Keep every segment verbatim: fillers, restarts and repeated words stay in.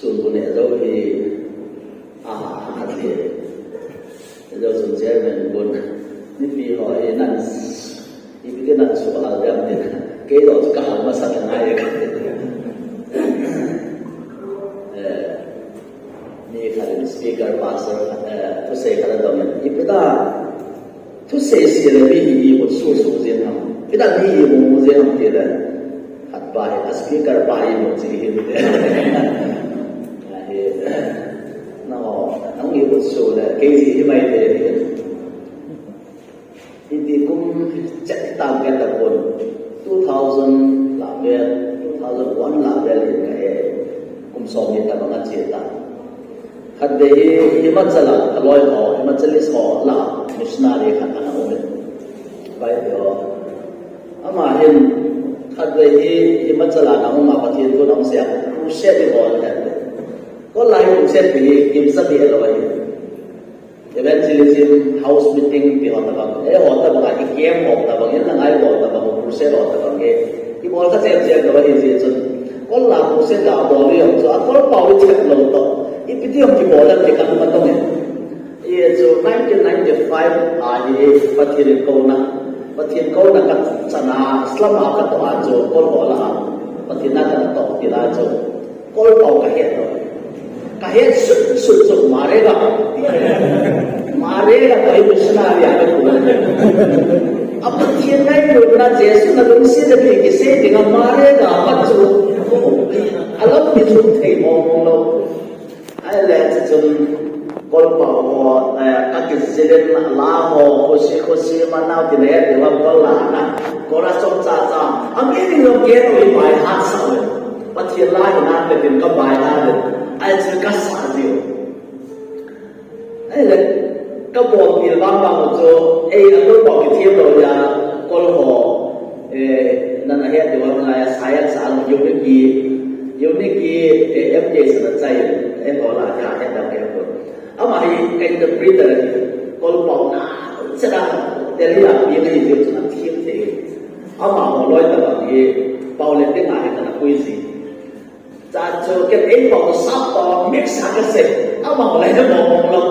Sun bu ne zo hi a ha ha ti. Zo sun chairman bun ni pi ho e nan i pi nan su al dam ti. Kei lo ka hal masa ta ngai ka. Eh, ni kha speaker pastor eh, thusei kha dam i pi da. Thusei sese le mi hi i mut su su jeng ham. Kidang mi i mu mu jeng ham ti le. Khat pa hi, a speaker pa i mu chi hi. Ahi, na ho, nang i mut su le, kei ji hi mai te hi. Hiti kum chet tam ke ta pon. Two thousand la vel, two thousand one la vel in ka he. Kum som ni ta bang a chi ta. Khatvei hi Himachal a, a loi ho, Himachalis ho la, missionary khat ana um in. Bai te ho. Ama hin, khatvei hi Himachal a na um a Pathen thu na um sia, crusade ho na he. Ko lai crusade hi, kim sa ti lo hi. Evangelism, house meeting, ti ho ta bang. E ho ta bang, ki camp ho ta bang, in na ngai ho ta bang, crusade ho ta bang. Ki bol ka chem chem ta bang, hi ji chun. Kol la pu se ka bol ri jong chu a kol pau i chet lo to. I pi ti jong kibol a ti ka ma tong e. I chu nineteen ninety-five a hi Pathen in kouna. Pathen kouna ka chana slum a ka to a chu kol bol a. Pathen a ka to ti la chu. Kol pau ka het lo. Ka het sut sut chu Marega. Marega ka hi missionary a ka pu. A Pathen ngailutna Jesu na lungset a ti kisei ding a Marega a pat chu. A lam ti chu thei mong mong lo. Ahile chu chun kol pau ho, eh, ka kijil in la ho, khushi khushi manao ti le, ti lam kol la na. Kora som cha cha. Ang ini lo ke no i pai hat sa le. Pathen la hi na te tin ka bai hat le. Ai chu ka sa diu. Ahile, ka bol pil bang bang chu, ei, a kol bol kithiam lo ya, kol ho, eh, nan a het diu a, nan a ya, science a, uniki, uniki, eh, M K sa na chai, eh, ho la, ya, eh, da, eh, ho. Ama hi, ka interpreter hi, kol pau na, chera, Delhi a, pi na hi, diu chu na thiam thei. Ama ho loi ta bang hi, pau le te na hi, ka na kui si. Cha chu ken ei pau sap pau mix a ka se. Ama ho le mo mo lo.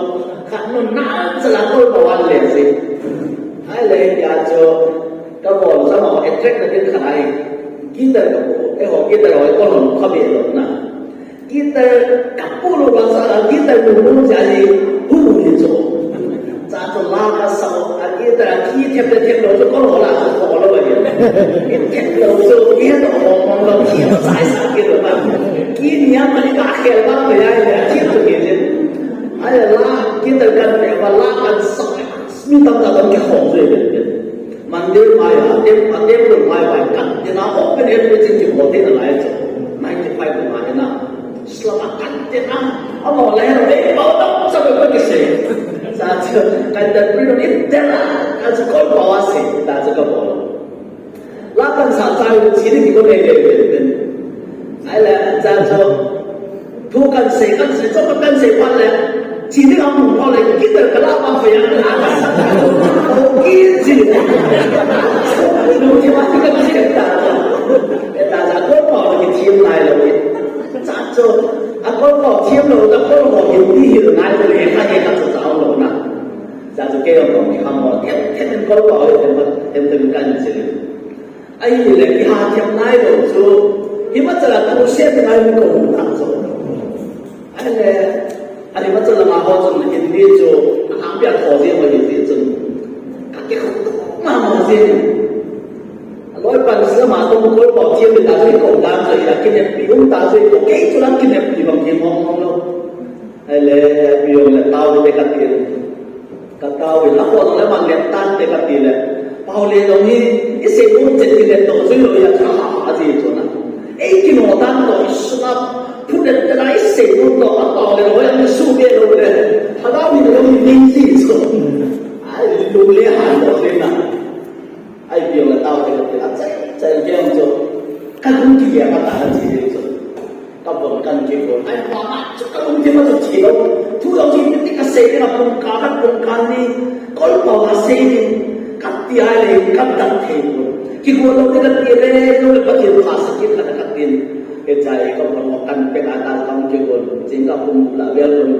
Khat nun na cha la kol pau an le se. Ahile ya chu ka bol cha ma attract na din khat ai. Guitar ka pu. Ei ho guitar ho ko lo kha be lo na. Guitar ka pu lo ba sa guitar lu lu cha ni hu hu ni chu. Cha chu la ka sa a guitar a ki thep le thep lo chu ko lo la chu ko lo ba ni. Ki thep lo chu ki he to ko ko lo ki sai sa ki lo ba. Ki nia ma ni ka khel ba ko ya ya ki to ki ni. Ai la guitar kan ne ba la kan sa. Mi tam ta tam ki khom le. Mandir mai a tem a temple mai ba kan. Ti na open air preaching ki bo te na lai chu. Ninety-five ma ni na. Slama kan te na, ama la he, eh, pau ta, sa ko ko kise. Sa chu, kan ta pri ni te na, ka chu ko pau a se, ta chu ka pau. La kan sa cha u chi ni ko ne le le. Ai la cha chu, thu kan se, kan se, chu kan se pa le. Chi ni am ko le, ki ta ka la pa fe ya la. Ko ki chi. Lu ki ma ti ka chi ta. Ta cha ko pau ki chi lai lo. Cha chu, a kol ko thiam lo, a kol ko hin ti hin ngai ko le, ka he ka chu tao lo na. Cha chu kei ko mi ham mo, thiam, thiam kol ko he, thiam, thiam, thiam kan si. Ai le, ki ha thiam nai lo chu, hi ma cha la ko se ngai ko na chu. Ai le, Ani ma cha la ma ho chu hin ni chu, a ham pia ko ji mo hin ni chu. Ka ki ko ma ma ji. Loi pan sa ma tong kol pau thiam le ta chu ko dan chu ya kinep pi um ta chu ko kei chu la kinep pi bang ki mong mong lo. Ai le, pi um le tao le ka ti. Ka tao le ko le man le tan te ka ti le. Pau le lo ni, i se um che ti le to chu lo ya cha ha ha ji chu na. Ei ki no dan to i suna, phu le te la i se um to a pau le lo ya su le lo le. Ha da mi lo ni ni ji chu. Ai lu le ha lo le na. Ai, piang le tao te ka ti la, chai, chai, piang chu. Ka lung ti le ma ta chi le chu. Ka bon kan ki bon. Ai, pa ma chu ka lung ti ma chu chi lo. Thu lo chi ti ka sei le na pung ka, ka pung ka ni. Kol pau ka sei ni. Ka ti ai le, ka ta thei lo. Ki ko lo ni ka ti le, lo le pa ki pa sa ki ka ka tin. Ke chai ka bon kan pe ka ta kan ki bon. Ka kum la vel kun.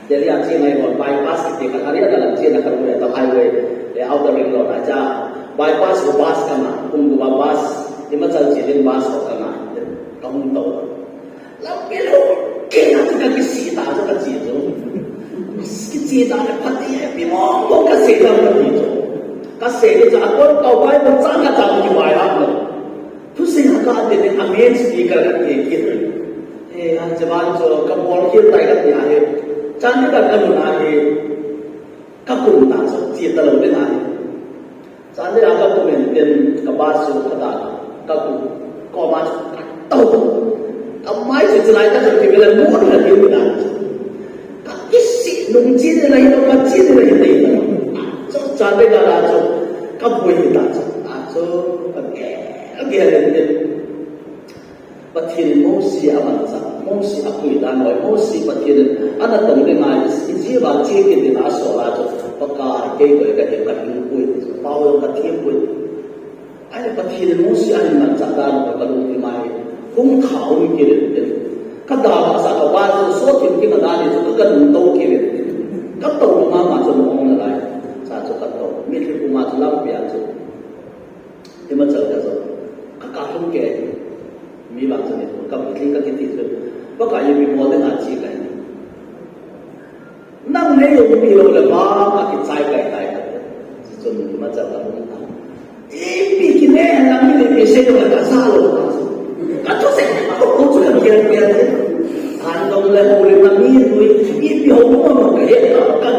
Delhi a chena hi bypass kiti khat, Haryana lam chena khat, highway, eh, outer ring road a cha. Bypass ko bus ka ngah, kum gup a bus, Himachal che ding bus ko ka ngah, ka hung tou. Lampi lou, kei na ka kisih ta, ka chi chu. Kisih ta, ka pati, happy mo, mo ka sei ta, ka ti chu. Ka sei ta, a kon kau bai, mo chang ka chang ki bai ha mo. Thusei a ka ati le, a main speaker ka ti kit. Eh, a che ban chu ka bol kit tai ka ti a hi. Chan ni ka ka lun a hi. Ka kum ta chu, chi ta lou ding a hi. Chan ni a ka kum in tin ka bus chu ka da. Ka kum. Ko ma chu ka tou. Ka mai chu chilai ka chu ki bela mo na ki na. Ka kisih nung chi ni lai, ka chi ni lai te. Chu chan ni ka la chu. Ka boi ta chu. A chu. Ka ke. Ka ke le te. Pathen in Mose a manchah, Mose a pui dan hoi, Mose Pathen in ana tong ding a, Egypt a che kit ding a sol a chu, Pakai kei toh ka he ka hing pui, pau jong ka thim pui. Ahile Pathen in Mose a hin manchah dan hoi ka lungthim a hi, hung tha um kit in tin. Ka da masa ka ba chu so thim kit na dan hi chu ka, ka lung tou kit in tin. Ka tou ma ma chu ong na lai. Sa chu ka tou. Mitlhi puma chu lampi a chu. Himachal ka jot. Ka ka lhung kei. Mi vang chu ni, ka mitling ka kiti chu. Pakai ipi bol ding a chi ka hi. Nang nei jong mi lou le vang a kichai kai tai. Chuchun Himachal ka lhung ta. Ipi kine hen nang mi le ipi sei lou ka sa lou ta. Ka thusei, ka ko chu ka kian kian. An dong le ho le na mi nui, ipi ho mo mo ka he ka ka.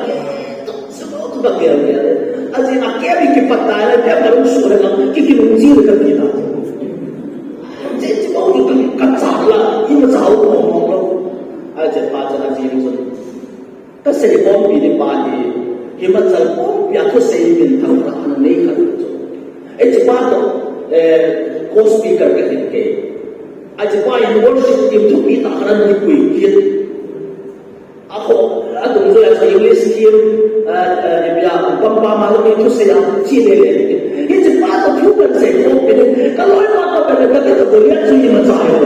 Sibau tu ka gel gel. Ajeh a kei kipat tai le, kei ka lung su le, kei ki lung ji le ka ti na. Ajeh sibau tu ka, ka cha la, i ma cha u mo mo lo. Ajeh pa cha ajeh lung. Ka sei bom pi ni pa ni, Himachal bom pi a thusei min thang ka an nei ka tu. Ajeh pa to, eh, co speaker ka hin kei. Ajeh pa in worship team thupi ta ka ran ni pui kit. Ako, atum chu a English team, eh, eh, ipi a, pampa ma lo ni thusei a, chi le le. Hiche pa to thu kan sei ko pe ni, ka loi pa to pe ni, ka ka to ko ya chu ni ma cha yo.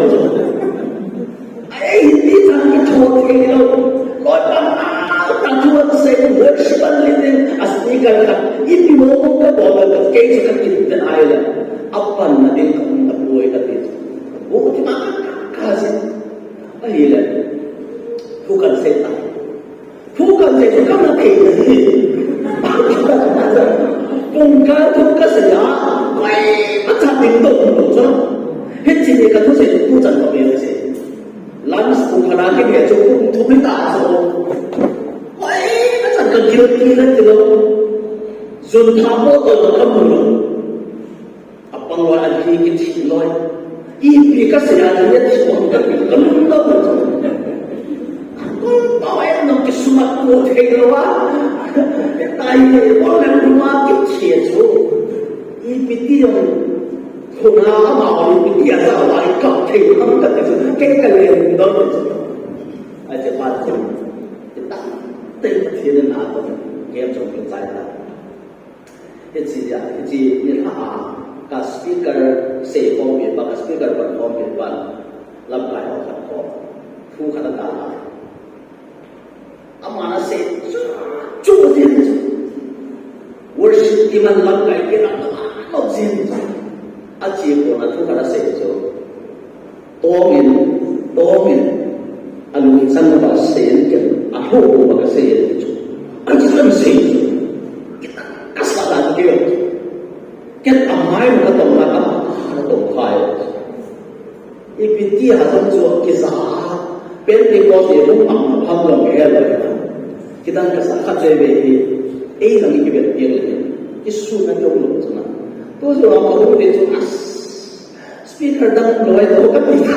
Ai, Hindi chan ki tho thei lo. Loi pa ma, ta thu kan sei ko worship an ni ni, a speaker ka, ipi mo ko ka bol ka kei chu ka kin ten ai la. Apan na ding ka, ka boi ka ti. Bo ti ma ka, ka si. Ahile, thu kan sei ta. Thu kan sei chu ka na thei ta hi. Pung kal thu ka sei a, koi ma cha ding to to cha. Hiche ni ka thusei chu tu chan ka be sei. Lunch pung khat a kine chu pung thum hi ta chu. Koi ma chan ka gil ki na ti lo. Jun tha mo to ka mu lo. Apang loi, athi kithi loi. Ipi kasei a, athi athi loi, ka, ka lung lou. Koi pao em nang kisuma ko thei lou a. Tai le, ko le luma kithi chu. Ipi ti jong. Khuna ama ipi ti a sa wa, ka thei lou ka ti chu. Kei ka le lung lou. Ai che pa chu. Kita, te Pathen in a ko. Kem chong ke chai ta. Hiche a, hiche nilhah a, ka speaker sei khom pi pa, ka speaker pan khom pi pa, lamkai ho khat khom. Thu khat a kal a. Aman asei, chu, chu, chu. Worship team in lamkai kila, chu. Ache pon a thu khat asei chu. Tongin, tongin, alungchang uva seiyin ken, alhoh uva kaseiyin chu. Achu kasei chu. Ka sa dan kei. Ken amai uva katong la ka, katong khai. Ipi ti a jong chu kija. Pentecost e hung mang pham long he lo. Kidang kasa khat veve hi. Ei lang kivet piang le. Kisun na jong lo chu na. Tu chu a kahung ve chu as. Speaker dang loi lo kati ta.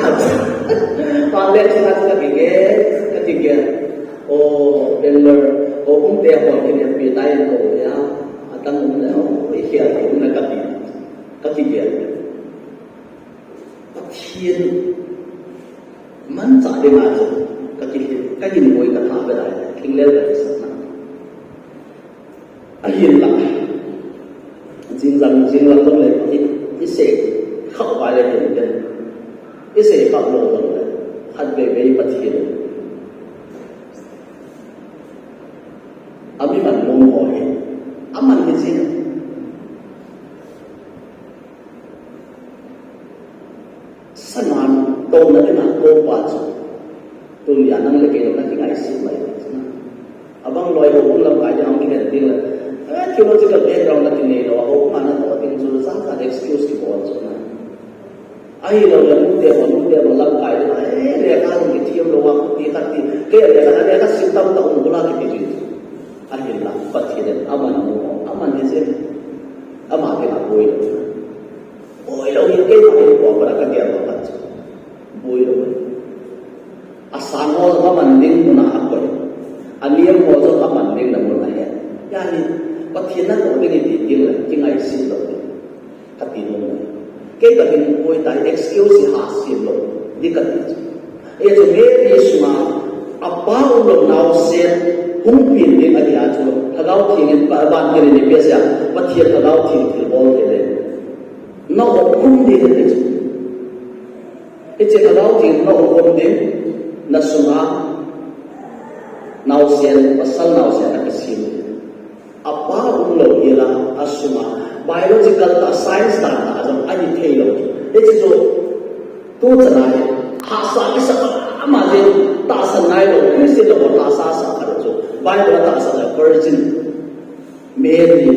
Pa le china chu kati ke, kati ke. O, Bangalore, o, um te hon kine pi tai ko ya. Atang um le, o, i khia ko um le kati. Kati ke. Pathen manchah ding a chu. Kati, kati ngoi ka tha be dai. King le ka sa na. Ahinla. Jing jang, jing lang jong le, i, i sei khah uva le hin den. I sei khah lou jong le. Khatvei vei Pathen. Ami man mong ho hi. Aman hi jin. Saman, touna dinga koupa chu. Tunia nang le kei lou na kingaisih mai. Abang loi ho hung lamkai dinga hung kilen ding le. Eh, theological background na kinei lou, ho man na to ding chu, jat jat excuse kibol chu na. Ahilou le, nute ho, nute ho lamkai dinga, eh, lekha hung kithem lou a, ti khat ti. Kei lekha, lekha sim tamtah um bula kiti chu. Ahinla, Pathen in aman mu, aman hi jin. Ama kei na boi lou. Boi lou hi keima hi ko para ka dia ko pat. Boi lou. Asang ho aman ding mun a koi. Aniam ho jong aman ding na mun ahi. Ahi, Pathen na to ding ti ding le, kingaisih lou. Kati nom. Kei kahin boi tai, excuse ha sih lou. Ni kati. Hichu Mary sunga apa umlou naosen hung peng ding ahi a chu. Lhagao Theng in pa ban kiri ni pe sia. Pathen Lhagao Theng thilbol kiri. Na umkhum ding ahi chu. Hiche Lhagao Theng na umkhum ding, na sunga naosen, pasal naosen na kisem. Apa umlou hi la, asunga biological tah, science tah, tah jong ahi thei lou. Hichu, tu chana hi, hahsa kisa ama jeng, tahsan ngai lou, Christian lou tahsa sa kha chu. Bible tahsa a virgin, Mary,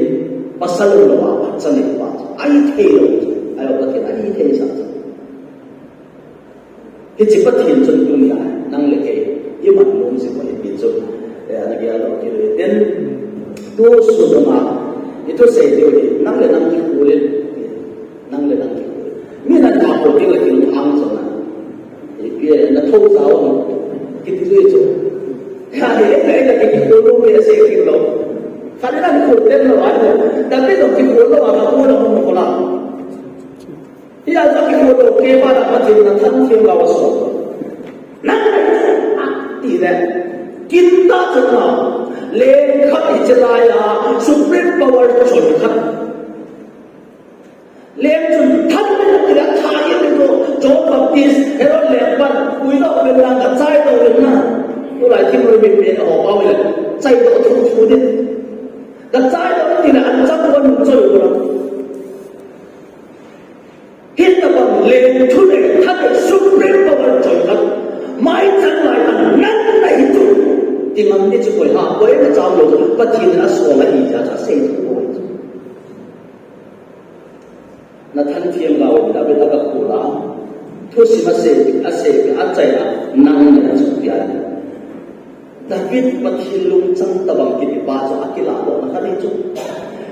pasal umlou a, chani pa, ahi thei lou. Ahi lou, Pathen ahi thei sa. Hiche Pathen chun tunia, nang le kei, iman nom jing u ahi ti chu, eh, ana gel doh kit u hitin, tu sun a, i thusei diu hi, nang le nang kikhol in, nang le nang kikhol in. Mi nang kikhol ding le kilunghang chu na. Ipi, na tho sao, kiti chu chu. Ahi, eh, eh, kikhol lou, mi asei kilou. Khat le nang kikhol den lou, ahi. David kikhol lou, ama kikhol lou, kikhol lou. Hijeh a chu kikhol lou kei pa na Pathen in Lhagao Theng gou aso. Nang ati le. Kin ta chu na. Leng khat hiche lai a. Supreme power choi khat. Leng chun than le na ti le tha ye le ko. John Baptist, Herod lengpan. Puidoh uvin lang kachaidoh uvin lang. Tulai thingnoi mi pen ho pa uvin lang. Chaidoh thuthu ding. Kachaidoh ti le anchang ko anung choi ko lang. Hitabang lengthunei, that supreme power choi khat. Maichang lai a nang nahi chu. Ti ngam ni chu koi ham, koi nacham lou, Pathen in asol ahi jeh a asei chu koi chu. Nathan Themgao in David aga khol a. Thusim asei, asei, achaina, nang nahi chu tia. David Pathen lungchang tabang kiti pa chu akilah doh na khat ahi chu.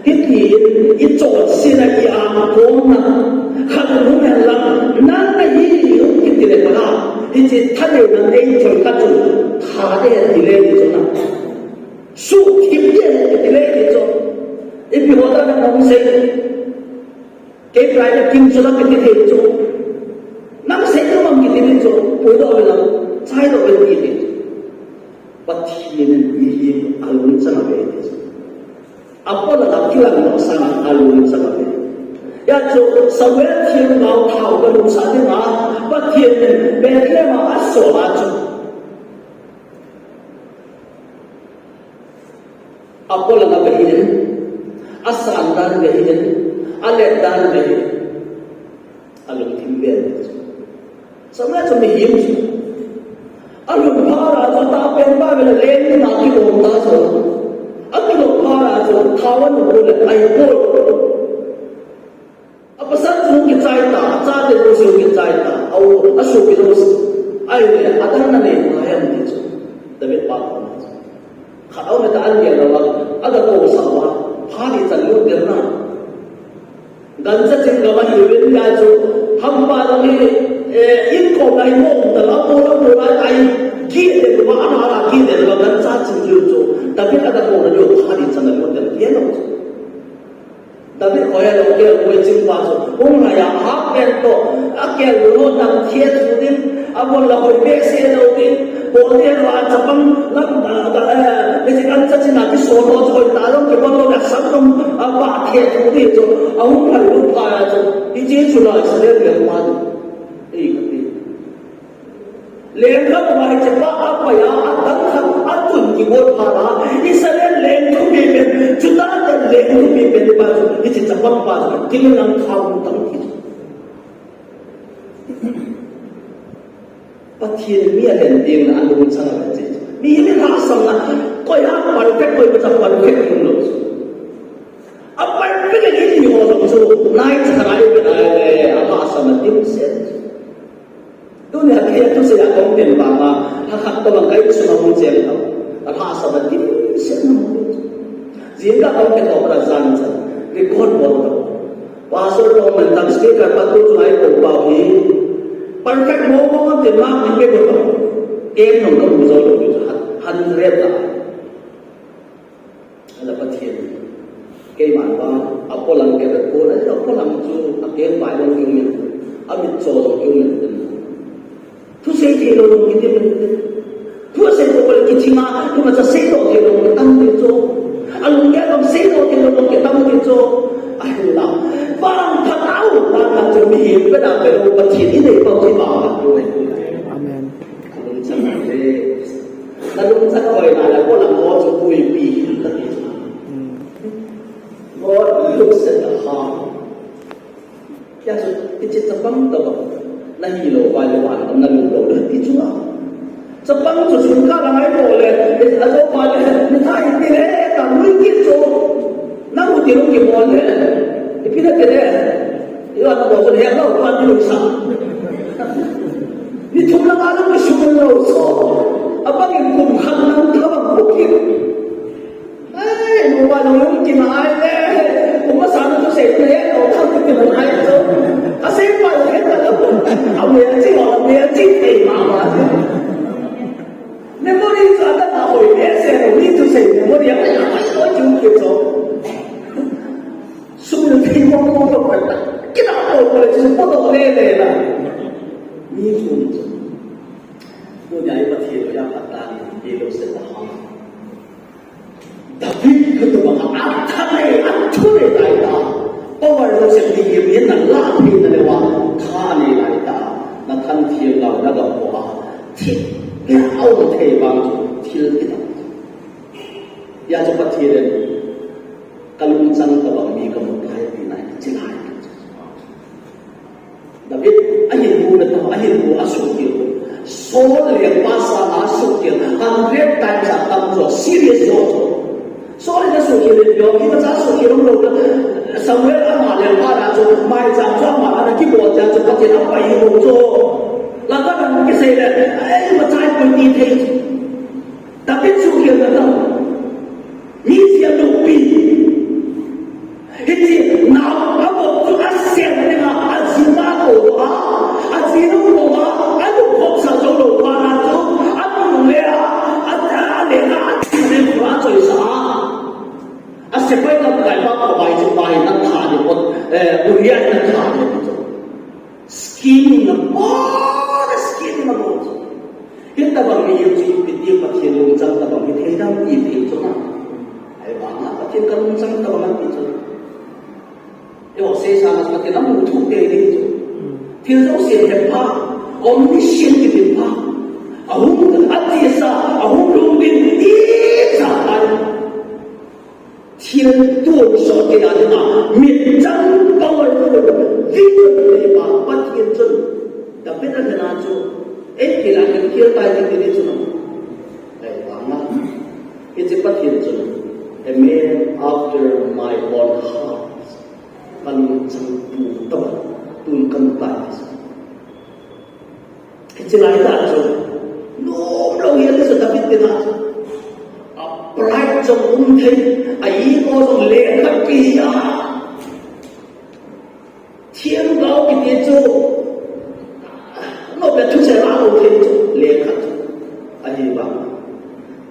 Hiti in i chonsetna i angkona khat hung hen lang, nang nahi hung kiti le kona, hiche thaneina nei choi khat chu, tha ding ti le ti chu na. Suhthip ding ti le ti chu. Ipi ho tah nang hung sei. Kei private kin chu lang kiti thei chu. Nang sei chu mang kiti thei chu. Puidoh uvin lang. Chaidoh uvin kiti. Pathen in mihem alungchang ave ti chu. Apolanga kilang lou sanga alungchang ave. Hijeh chun Samuel themgao thao galungsa dinga Pathen in Bethlehem a asol a chu. Apolanga ve hin, asan dan ve hin, alet dan ve hin, alungthim ve hin. Samuel chu mihem chu. Alungpha ra chu tapen ba ve le leng ni na kilom ta chu. Akilom pha ra chu thao anu le ai poi. Apasal chu hung kichai ta, achate chu hung kichai ta, a u, asopi jong, ahile, adang nanei ngai am ti chu. David pa koma chu. Khat aum e ta an gel lou a, aga kousah uva, phat ichan lut den na. Gancha ching gam ahi uvin hia chu, hampa jong hi, eh, inkom lai mong ta la, apo la, apo la, ai, gih den uva, ama la gih den uva, gancha ching lut chu. David aga kouna diu, phat ichan lut den, ti lou chu. David koi a lou kel koi ching pa chu, hung lhai a, Ahab pen toh, akel lou ho dang thia thu ding, abon la hoi behseh lou ding, bol thei lou a chapang, lam, a, a, eh, hiche gancha ching a kisol ho chu hoi ta jong kibol lou, asam jong, a, pah thei thu ding chu, ahung lhai lou pa a chu, hiche chu la Israel lengpa chu. Ei, kati. Lengpa pa hiche pa apai a, adang khat Atun kibol phat a, Israel lengthupi pen, Judah te lengthupi pen pa chu, hiche chapang pa chu, kimin lang khau tam ti chu. Pathen mi a len ding na alung chang a che. Mi ni ha sam na, koi ha perfect, koi pa perfect hung lo. A perfect ni ni ho lo chu, nai cha nai pe nai le, a ha sam na dim se. Tunia kei a thusei a kong pen vang a, ha khat tobang ka insung a hung cheng tau. A lhasam a dimset na hung. Jingkah kong pen tobang a jan chan, record bol tau. Pastor tong man tam, speaker pa tu chu ai ko pau hi. Perfect mo mo te ma ni ke ko tau. Ken nong ka bu zo lo chu, hundred a. Ala Pathen. Keiman vang, a polang kei ve ko, a polang chu, a keng pai jong kiu min, a mit cho jong kiu min. Thusei thei lou jong kiti min. Thusei ko le kithi ma, thu ma cha sei lou thei lou kitam ti chu. A lung kei jong sei lou thei lou kitam ti chu. Ahinla. Vang phat a u, vang a chu mihem pe da pe lou Pathen i nei pau ti vang a chu. Amen. Ka lungchang le. Ka lungchang hoi na la ko la ko chu puipi hin ka ti chu. God looks at the heart. Kya chu, hiche chapang tobang. Na hi lou, vai le vai, na lung lou, ti chu na. Chapang chu chu ka la ngai ko le, a jo pa le, ni thai ti le, ka lui ki chu. Na u ti lung ki bol le. Ipi na ti le. Yo, na bol chu le, no, pa ti lung sa. Ni thum lang a lang ni sumul lo so. Abang in kum khat lang thabang bukit. Ai, mo ba long long kin ai le. Kum ma san tu se le, lo thang tu kin ai so. A se pa le ta lo. A me chi ho, a me chi te ma ma. Memory sa ta na hoi le se lo ni tu se memory ai ai lo chu ke so. Sumil thei mong mong lo pa ta. Kina lo pa le chu po lo le le la. Ni chu ni chu. Tunia i Pathen ya pa ta ni, i lo se ta ha. David ka tu ba a tha le, a thu le tai ta. Power lo se ni ye ni na la thei na le wa. Tha ni lai ta. Na than thiem lo na ga po a. Thi. Ke au thei bang chu. Thil ti ta. Ya chu Pathen le. Ka lungchang tobang mi ka mu tai ti na, chi lai. David, a hin mu na tobang, a hin mu a suhkhel. Saul le pa sanga suhkhel, hundred times a tam jo, serious jo. Saul in a suhkhel le jo, hi ma cha suhkhel lo na. Samuel ama le pa na jo, mai cha jo ama na kibol cha jo, Pathen a pai ho jo. La ka na kisei le, ai ma cha ko ti thei. David suhkhel na tobang. Mi sia lupi. Hiche nau a bol chu a sel ding a, a jinu a ko a, a jinu ko a, a lu khop sa jo lo pa na chu, a lu le a, a, a le na, a le ko a choi sa a. A sepai lamkai pa ko bai chu bai na tha ni ko, eh, Uriah na tha ni ko. Scheming abol, scheming abol. Hitabang mihem chu ipi ti Pathen lungchang tabang hi thei dam ti thei chu na. Ahivanga Pathen ka lungchang tabang ti chu. Eiho seisa na Pathen amu thu te ni chu. Thil jouse hepha, omniscient kiti pa. Ahung, achesa, ahung lungdin, icha pa. Thil tonsot kit a dinga, mitchang powerful vision nei pa Pathen chun David a dinga chu, ei kila kit thil tai kit ni chu na. Ei vanga. Hiche Pathen chun, a man after my own heart. Ka lungchang tu tobang, tun kamu tai. Hiche lai tah chu, nom lou hi a ti chu David te na chu. A pride jong um thei, a ego jong lekha kiti a. Themgao kiti chu, nom le thusei la lou thei chu, lekha chu. Ahivang,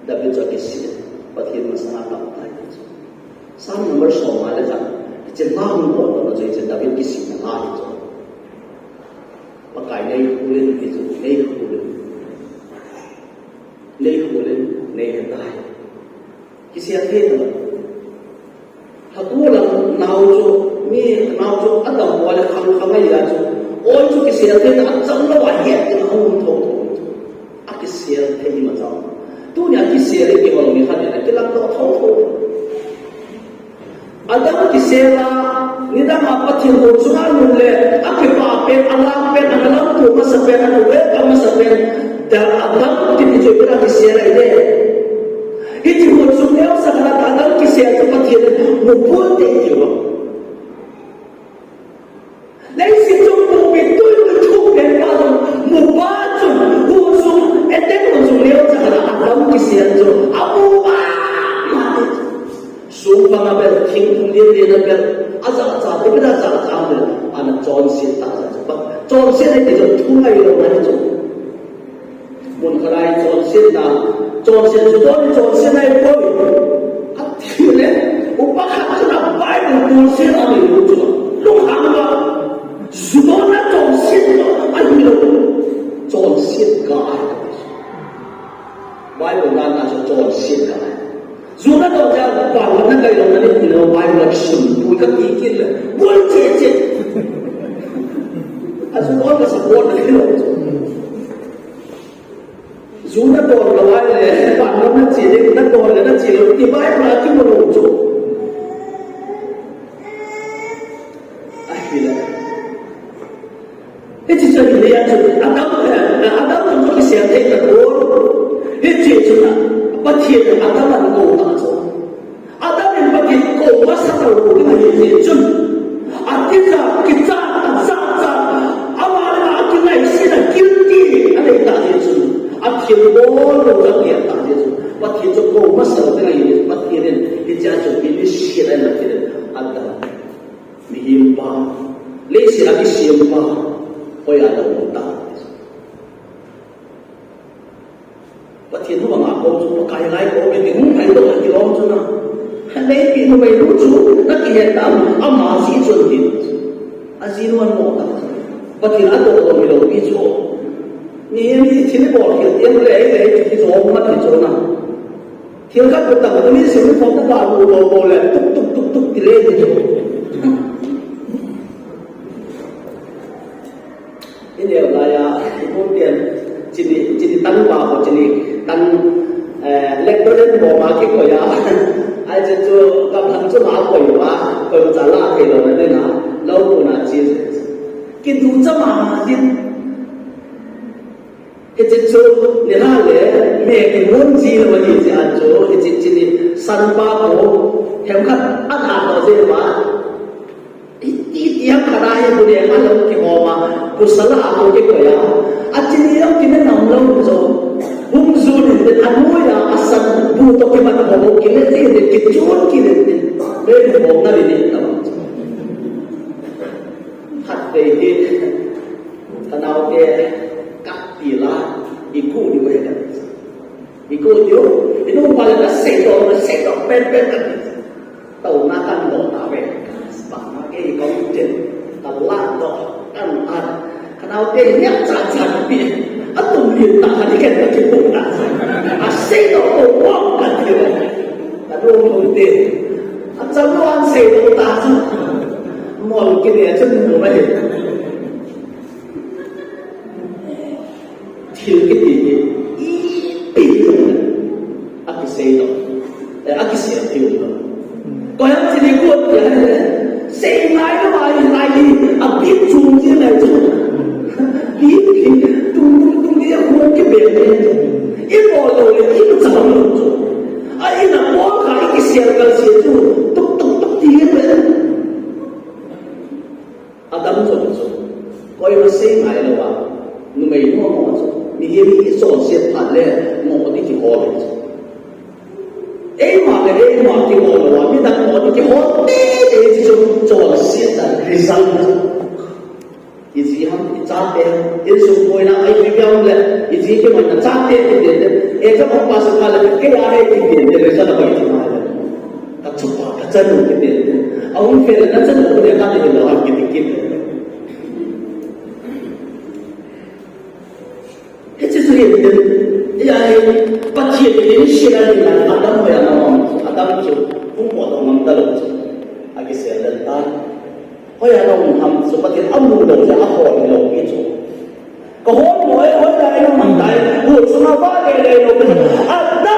David chu akisih, Pathen masanga a kap tai chu. Psalm number som a le khat, hiche ma hung bol na chu hiche David kisihna a hi chu. Pakai nei khulin ti chu, nei khulin. Nei khulin, nei hetai. Kisel thei ta. Hatu lang nau chu, mi nau chu, a dam bol le khang khang a ya chu. Oi chu kisel thei ta, a chang lou a het ti na hung tho tho. A kisel thei ma chang. Tunia kisel i kihol ni khat in akilang doh thotho. Adam kisel a, nidang a Pathen hon chunga lum le, akipah pen, alang pen, analang tua masa pen, ana welcome masa pen, Adam kiti chu ipi a kisel ahi le. Hiche hon chung neocha khat a Adam kisel chu Pathen in mupon tei tiu a. Leiset chung pumpi tui tui thuk pen pa jong mupa chun, hon chung, Eden hon chung neocha khat a Adam kisel chu amu mama tei. Sung panga bel, thingphung lien lien a bel, ajahcha, ipi dia jahcha bel, ana chonset ta chu. Chonset ahi ti chu thu ngailou ahi chu. Mun khat a i chonsetna, chonset chu don i chonsetna ahipoi. Ati le, upa khat chun a Bible tolset a nei lou chu. Lunghang a, ju donna chonset chu ahilou. Chonset ga ahi. Bible donna chu chonset ga ahi. Ju nadon jeh a, Bible na kai lou na ni ti lou, Bible na kisun pui kati kit le, bol cheh cheh. A ju don ka support na kilou chu. Ju nadon lou ahile, pan lou na che ding, nadon le na che lou, ti Bible a kimu lou chu. Ahile. Hiche chu ahile a chu, Adam, Adam chu kisel thei tapon. Hiche chu na, Pathen Adam akou ta chu. Adam in Pathen kou masa talou ding ahi jeh chun, atija, kicha, achacha, ama le ama kingaisena guilty anei tah jeh chun, athilbol lou jong ahi tah jeh chun, Pathen chu kou masa lou ding ahi jeh chun, Pathen in hichea chu initiate ahin, Pathen in Adam, mihem pa, leiset a kisem pa, hoiya naum ta. Pathen hung a kou chu Pakai lai kou ve ding hung phai doh a kilom chu na. Neipi numei nu chu na kihet tam, ama jeh chun tin. Ajinu anom ta. Pathen adoh doh hilou pi chu. Mihem hi thil ibol khel teng le, ei le, ei chu kijom mat hi chu na. Thil khat bu tah bu ni sim ni khom ta ba bu bol bol le, tuk tuk tuk tuk ti le hi chu. I neo lai a, i pu ten, chini, chini tan ba ho, chini tan, eh, electric bo ma kikoi a. Ai che chu, gam thang chu ma koi ba, koi cha la thei lou na ding a, lou bu na chi. Kiducha mama din. Hiche chu, nilhah le, me kimun ji lou ahi jeh a chu, hiche chini, san pa ko, hem khat, ana to je ba. Iti, iti ham khat ahi bu le, alou kihom a, bu sala a bu kikoi a. Achini lou kine nam lou chu. Hung jun in tin anoi a, asan bu toh kimat ho, kile tin tin, kichun kile tin. Be bu na li ni tam. Khat vei hi, ka nao te, ka ti la, i gu ni ve ka. I gu ni u, i nu pa le ka sei to, ka sei to, pen pen ka ti. Tao na kan do ta ve. Spa ma ke i kong chen. Ta la do kan a. Ka nao te nya cha cha pi. A tum lin ta ka ni ken ka ki pu ta. A sei do ko ko ka ti ve. Ka do ko te. A cha lo an sei do ta cha. Mol ki ne chen mo ma he. Thil kiti hi, ipi jong le, akisei lou, eh, akisei thei lou. Koi ham chini got ti hai le, sei ngai lou a, i ngai hi, abit chung ji ngai chu. Bit hi, tung tung tung hi, hung kibel hi. I bol lou le, i chang lou chu. A in a bol kha, i kisel kal se chu, tuk tuk tuk ti le. Adam jong chu, koima sei ngai lou a, numei nu mo chu, mihem hi chonset phat le, mo ding kihol le chu. Eima le eima kihol lou a, midang mo ding kihol te te chu, chonset a result chu. I ji ham, i chate ham, insung boina, ai, i piang le, i ji kimoina chate te te te. E ka pa su ka le, ke ya he te te te, result a bai chu ma le. Ka chupa, ka chanu kiti. Ahung fel na chanu kiti ka ti lo a kiti kiti. Hiche chu hi kiti. Ya hi, Pathen in sila ni na Adam hoiya na Adam chu. Hung po to ngam ta lou chu. Akisel dan ta. Hoiya na um ham chu Pathen amu lou jeh a hol lou pi chu. Ka hol mo e, hoiya na um ham tai. Hu sunga va le le lou pi chu. Adam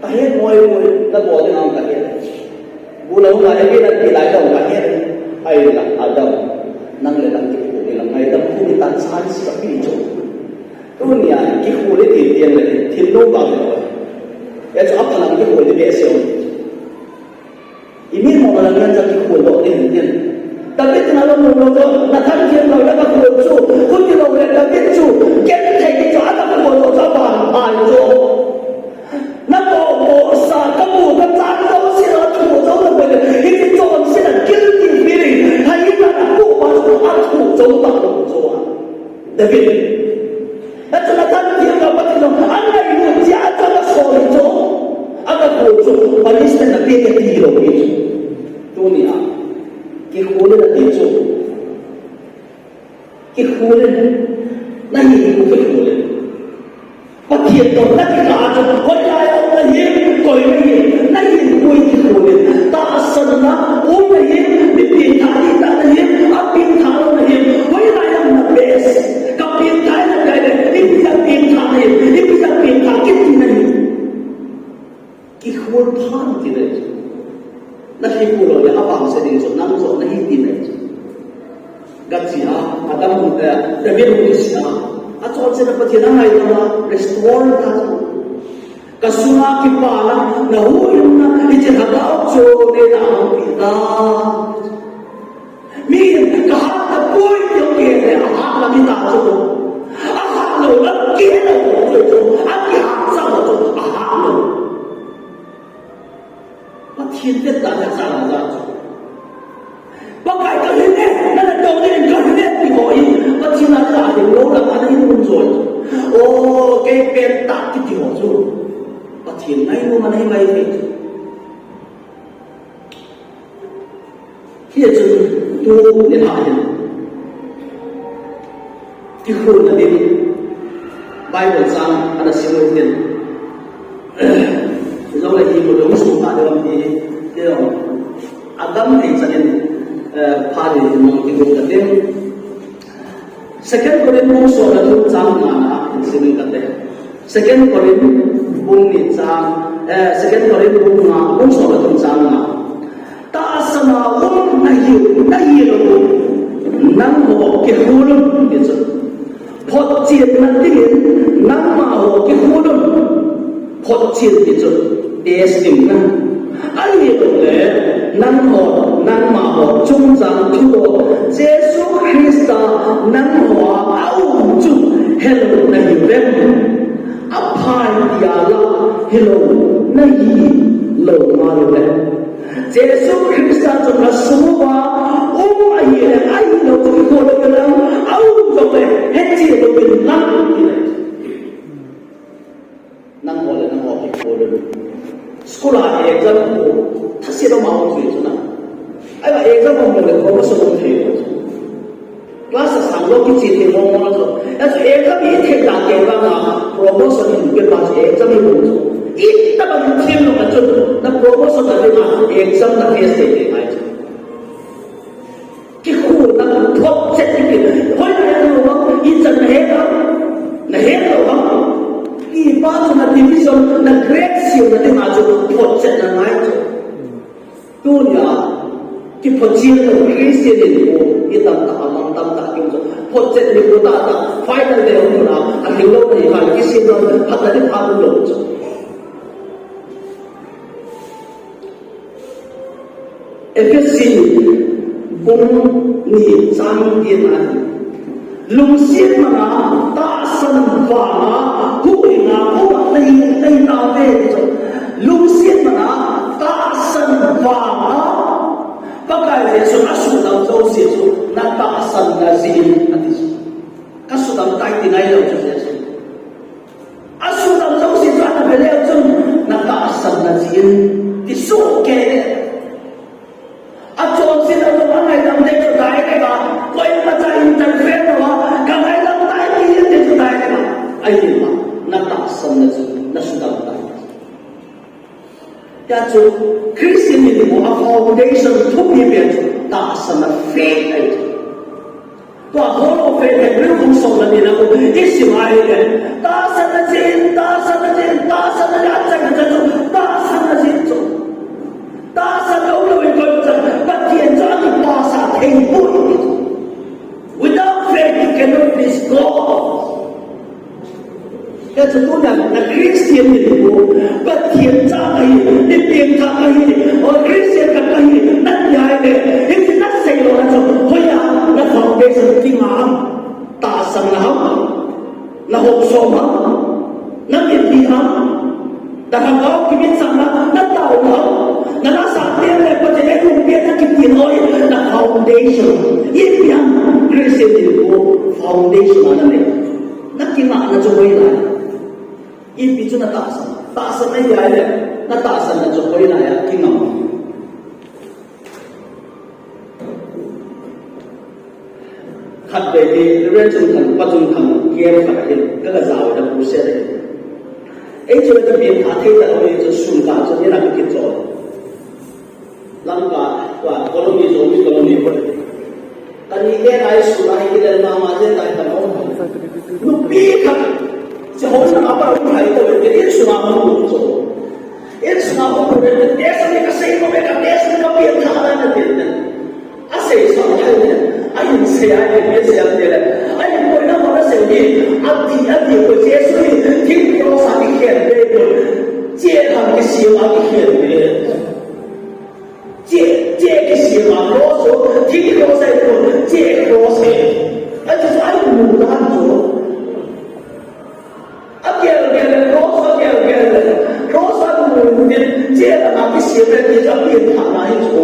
Kahet moi moi, nabol ding ham kahet. Bula hung a, eke nati lai dong kahet. Ai la, Adam, nang le nang kikhol ding la ngaidam khu ni ta chance kape chu. Tunia kikhol le ti tiang le, thil lo ba le. Hichu aphalang kikhol ding behseh. Imin mo lang ngan ja kikhol doh ding hin. David na lo mo lo jo, Nathan thiam lo na kakhol chu, khu ti lo le David chu, ken thei chu a kakhol lo cha ba, ai jo. Na ko ko sa ka mu ka cha ko si na thu jo na ko le, hichi chonse na guilty feeling, hai na ko ba a thu jo ba ko jo. David. Hichu Nathan thiam ka Pathen in, angai nu chia cha ka so ni chu. A kakhol chu, punishment na pe ka ti lo ni chu. Tunia, kikhol le na ti chu. Kikhol le. Na hi kikhol le. Pathen toh na kikah a chu, hoilai a um na him, koi na him, na hinkho hi kikhol in. Tahsanna um na him, mi pengthah ding tah na him, apengthah lou na him, hoilai a um na best. Ka pengthah na kai le, ipi a pengthah na him, ipi a pengthah kiti na him. Kikhol phat ti le. Na kikhol lou le, abang se ding chu, nang joh na hi ti le. Gachi a, Adam, eh, David hung kisih a. Achonse na Pathen a ngaidam a, restore ta. Ka sunga kipana, na huhhingna, hiche lhagao chu neina hung pi ta. Mi ka hat tapoi ti hung kile, ahat lam hi ta chu. Ahat lou lam kihe lou chu, akihat sa lou chu, ahat lou. Pathen vet dan a cha la ja chu. Pakai ka hin e, na na dong in ka hin e ti ho i. Pathen a ka hin lou la ka hin mun jo. O, kei pen ta ti ti ho chu. Pathen ngai nu ma nei mai ve. Hiche chu tu ni ha hin. Kikholna ding Bible chang ana sim u hitin. Jong le hi mo dong sung ta ding ti, ti dong. Adam thei chan in, eh, pha ding mong kikholna ding. Second Corinth bung som le thum chang nga na, sim in kate. Second Corinth bung ni chang, eh, Second Corinth bung nga, bung som le thum chang nga. Tahsan a um na hi, na hi lou. Nangho kikhol un ti chu. Photchenna dingin nangma ho kikhol un. Photchen ti chu testing na. Ahilouleh nangho, nangma ho chungchang thudoh Jesu Christa nangho a aum chu helou na hiuvem? Aphai tia la hilou na hilou ngal le. Jesu Christa chu na sung uva um ahile, ahilou chu kikhol lou le, aum jongle, heche lou le. Nangho le nangho kikhol le. School a exam ho, thase lou ma ho chu na. Ahivang exam ho le, promotion ho thei lou. Class a sang lou kiche thei mong mong chu. Achu exam hi thei ta te ba na promotion hi pe pa chu exam hi mong chu. Itobang thim lou ma chu na promotion na ding a exam na face thei thei ngai chu. Kikholna photchet ti. Hoilai a lou a, ichan na he a, na he lou a. Ipa chu na division, na grade seiu na ding a chu photchet na ngai chu. Tunia, kiphotchen lou Christian in ko, i tamtah a mang tamtah kium chu. Photchet ni ko tahtah, final day hung na, ahilou ni kha, kisim lou, phat na ni phat lou chu. Ephesi bung ni chang get na. Lungset mana tahsan vanga, huhhing a, huhhing a, nei, nei tauve ti chu. Lungset mana tahsan vanga, Pakai Jesu a sudam jouse chu, na tahsan na jeh in ati chu. Ka sudam tai ti ngai lou chu Jesu. A sudam jouse chu ana ve leu chun, na tahsan na jeh in ti soh kei. Achonset a lou a ngaidam te chu direct a, koimacha interfere lou a, ka ngaidam tai ti te chu direct a. Ahivang, na tahsan na jeh in, na sudam tai. Tia chu Christian in mo a foundation thupi pen chu tahsan a faith ahi. Tua Hall of Faith Hebrew bung som le ni na ko i sim a ahile, tahsan na jeh in, tahsan na jeh in, tahsan na jeh in, a chang na chu, Foundation a na nei. Na kingahna chu hoilai. Ipi chu na tahsan. Tahsan na hi a le. Na tahsanna chu hoilai a kingam. Khatvei hi Reverend Chungthang, Pa Chungthang, K F khat ahin, ka ga jao da crusade ahin. Ei chu ka pengthah thei talou hi chu sun kah chu ni na ka kichol. Lamka, tua colony, Zomi colony ko. Kani le nai su lai ki le mama je tai ta no. Nupi khat. Chu hon na apa ru hai ko le, in sunga hon ko chu. In sunga hon ko le, test ni ka sei ko le, ka test ni ka pengthah na na tin. Asei sa hai le, ahin sei a le, sei a le. Ahin koina ma asei ni, ati, ati ko Jesu ni, thing cross a ni khen be ko. Che han kisem a ni khen be. Che, che kisem a cross ho, thing cross ahi ko, che cross ahi. Achu chu ahin mu dan chu. Agel gel le, cross agel gel le. Cross amu in, che la na kisem le, ti chu apengthah na hi chu.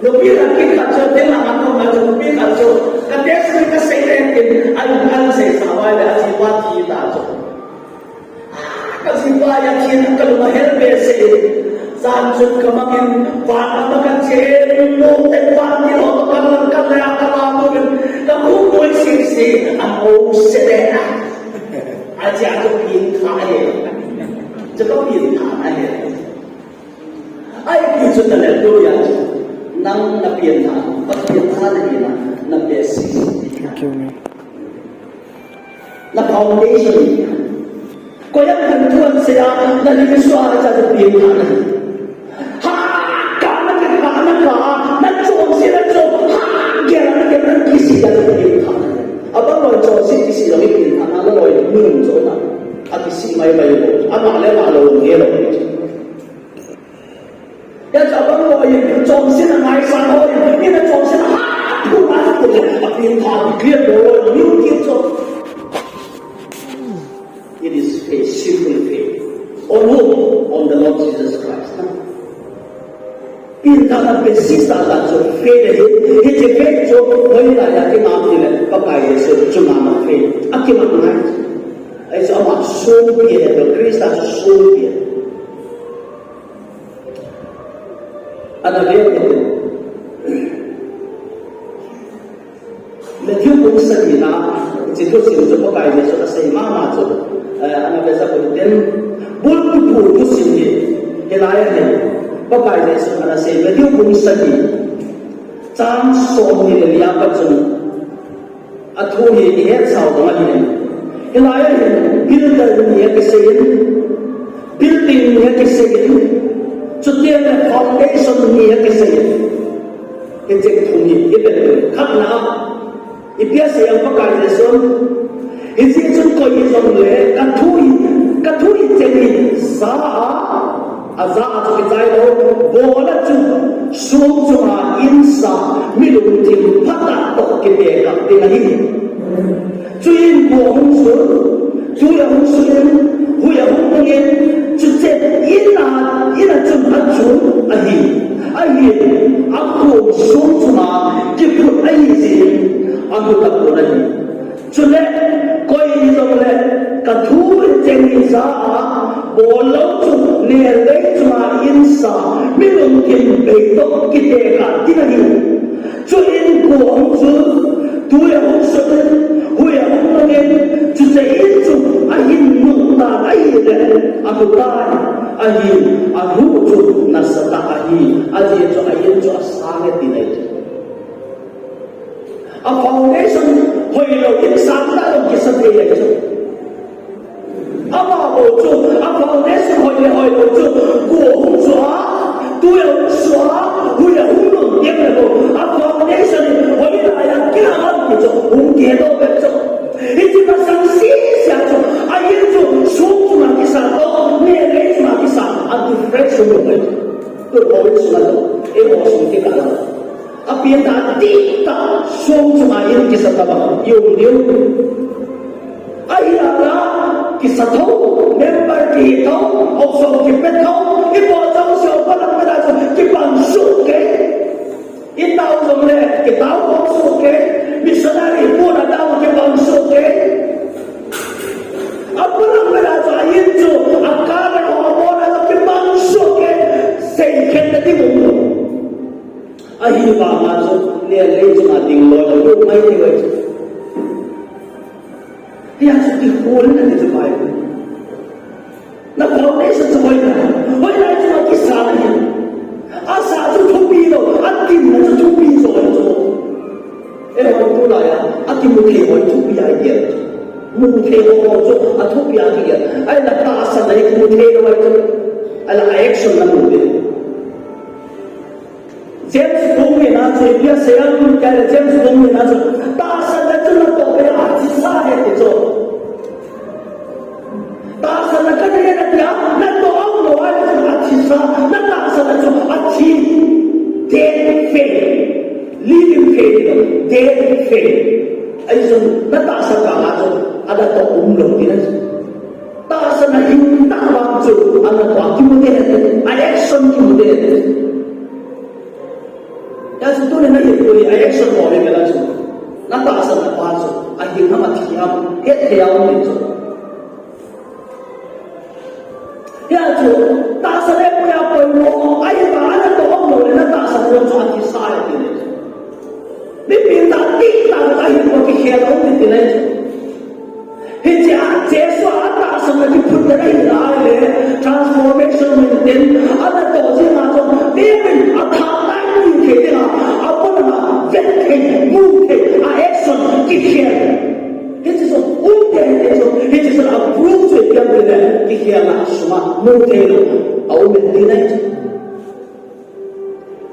Nupi khat kikhat chu, tin lang a kong a chu, nupi khat chu, ka test ni ka sei le, tin, an, an sei sa vai le, aji va thi ta chu. Ka jipa a thina ka lung a hel behseh in. Jan chun ka mangin, van a ka chen, lungte van ni lo, ka lang ka le, ka la tu in, ka khu koi sing sing, a mo se le. A chia ka pengthah e. Chia ka pengthah e. Ai pi chu na le tu ya chu. Nang na pengthah, Pathen tha na hi na, na behseh. Thank you, man. Na foundation. Koi a kan thu asei a, na lim sua a cha cha pengthah na. Ha, ka na ka, ka na ka, na chonse na chon, ha, gel na gel na kisih cha cha pengthah na. Abang loi chonse kisih loi pengthah na, loi mun chon na. A kisih mai mai lo, ama le ama lo ne lo. Ya cha bang lo ye, chonse na ngaisang ho ye, ye na chonse na ha, phu na phu, a pengthah, clear lo, new gift of. It is faith, simple faith. On whom? On the Lord Jesus Christ. Pengthah na basis ta ta chu faith hi, hiche faith chu, hoilai a kingam ti le, Pakai Jesu chunga na faith. A kingam ngai. Ahi chu ama songpi ahi, Christa chu songpi ahi. Ana ve u hite. Matthew bung sagi na, hiche thusim chu Pakai Jesu asei mama chu, eh, ana ve u hite. Bultu thu thusim hi, hilai a hi. Pakai Jesu ana sei, Matthew bung sagi. Chang somni le li a pat chun. A thu hi i het sao dong ahi. Hilai a hin builder ni a kisei in, building ni a kisei in, chuteng le foundation ni a kisei in. Hiche thum hi i vet u. Khatna, ipi asei em Pakai Jesun, hiche chun koi hi jong le, ka thu hi, ka thu hi cheng hi ja a, Aja a chu kichai lou, bol a chu, song chunga insa, mi lungthim phatah toh kitekah ding ahi. Chuin kua hung sun, tui ahung sun in, hui ahung nung in, chuche in a, in a chun achun ahi. Ahin, akhom song chunga kiphut ahi jeh in, ahuta pon ahi. Chule, koi hijongle, ka thu cheng hi ja a, bol lou chu, nel lei chunga insa, mi lungthim bei toh kitekah ding ahi. Chuin kua hung sun, tui ahung sun in, hui ahung nung in, chuche in chu ahin nung tan ahile, ahutai, ahin, ahu chu nasatah ahi, ajeh chu a in chu asang e tina ahi. A foundation hoilou in sangtah lou kisa thei ahi chu. Ama bou chu, a foundation hoi le hoilou chu, kua hung sua, tui ahung sua, hui ahung nung teng le bou. A foundation hoilai a kila a chu, hung kihe doh bep chu. Hiche masang sese a chu, a in chu, song chunga kisa toh, nel lei chunga kisa, a difference chu bou ahi. Tu hoi sung a toh, eiho sung kikah a. Apiang tah dihtah, song chunga in kisa tobang, i um diu. Ahileh, kisa tho, member kihi tho, houso kipe tho, i bol jouse, pa lang pe da jouse, kipang soh kei. I tao jongle, kitao khom soh kei. Mission Pun na ti chu Bible. Na foundation chu hoilai. Hoilai chu akisa na hi. Asa chu thupi lou, akinna chu thupi jo chu. Eiho tulai a, akimu thei ho thupi a igel. Mu thei ho chu athupi a kigel. Ahile tahsan a imu thei lou a chu. Ahile action na mu thei. James bung nina chu, ipi asei em tile, James bung nina chu, tahsan na chu natoh peh a athisa ahi ti chu. Tahsan na kanei ahi tia, natoh umlou ahile chu athisa, natahsan na chu athi. Dead faith. Living faith, dead faith. Ahi chu, natahsan kah a chu, anatoh umlou tina chu. Tahsan a hing tah vang chu, anatoh a kimu ding ahi, a action kimu ding ahi. Hijeh chun tuni nahin koi a action bol ding ahi chu. Natahsan a pa chu, ahing ham athi ham, hetthei a um ding chu. Hijeh chun, tahsan a koi a poimo, ahi vang a natoh umlou le natahsan jong chu athisa ahi ti. Mipin tah tah tah ahin bou kikhel um ding ti ahi chu. Hichea, Jesu a tahsan a kiphut na ahi lai le, transformation min tin, anatoh jing a chu, mi min athah lai mu thei ding a, abon a, vet thei, mu thei, a action, kikhel. Hiche chu, um thei hiche chu, hiche chu, a proof chu ipi ham tile, kikhel a sung a, mu thei lou, aum in ti ahi chu.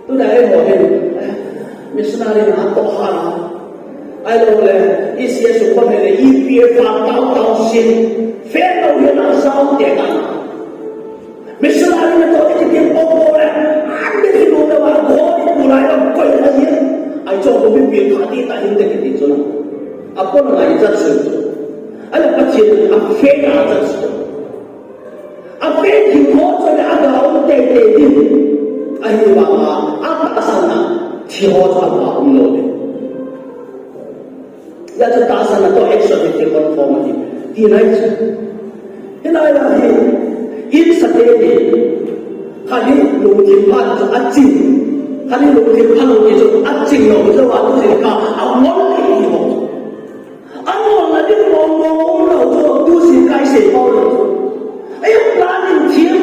Tuna eiho hin, missionary natoh ha na. Ahilou le, E C S u kon le, E P F a tao tao sin. Fail lou hin a sao te ka. Missionary natoh ti ti po po le. An de ti lo le wa go ni ko lai lo ko ya ni. Ai cho ko mi pi ka ti ta hin de ti chu na. Apon lai cha chu. Ahile Pathen a fail a cha chu. A faith hi ho chu le aga um teitei ding. Ahivanga, atahsan a, thi ho chu aga um lou ding. Hijeh chun tahsan a toh action hi thil hon khom ahi. Ti nai chu. Hilai a hi, in sa te ni. Khat hi lungthim pha chu aching. Khat hi lungthim pha lou ni chu aching lou chu a tu thil kha, a ngol ni hi ho. Angolna ding mong mong umlou chu, tu sin kai sei pau lou chu. Ei planning team,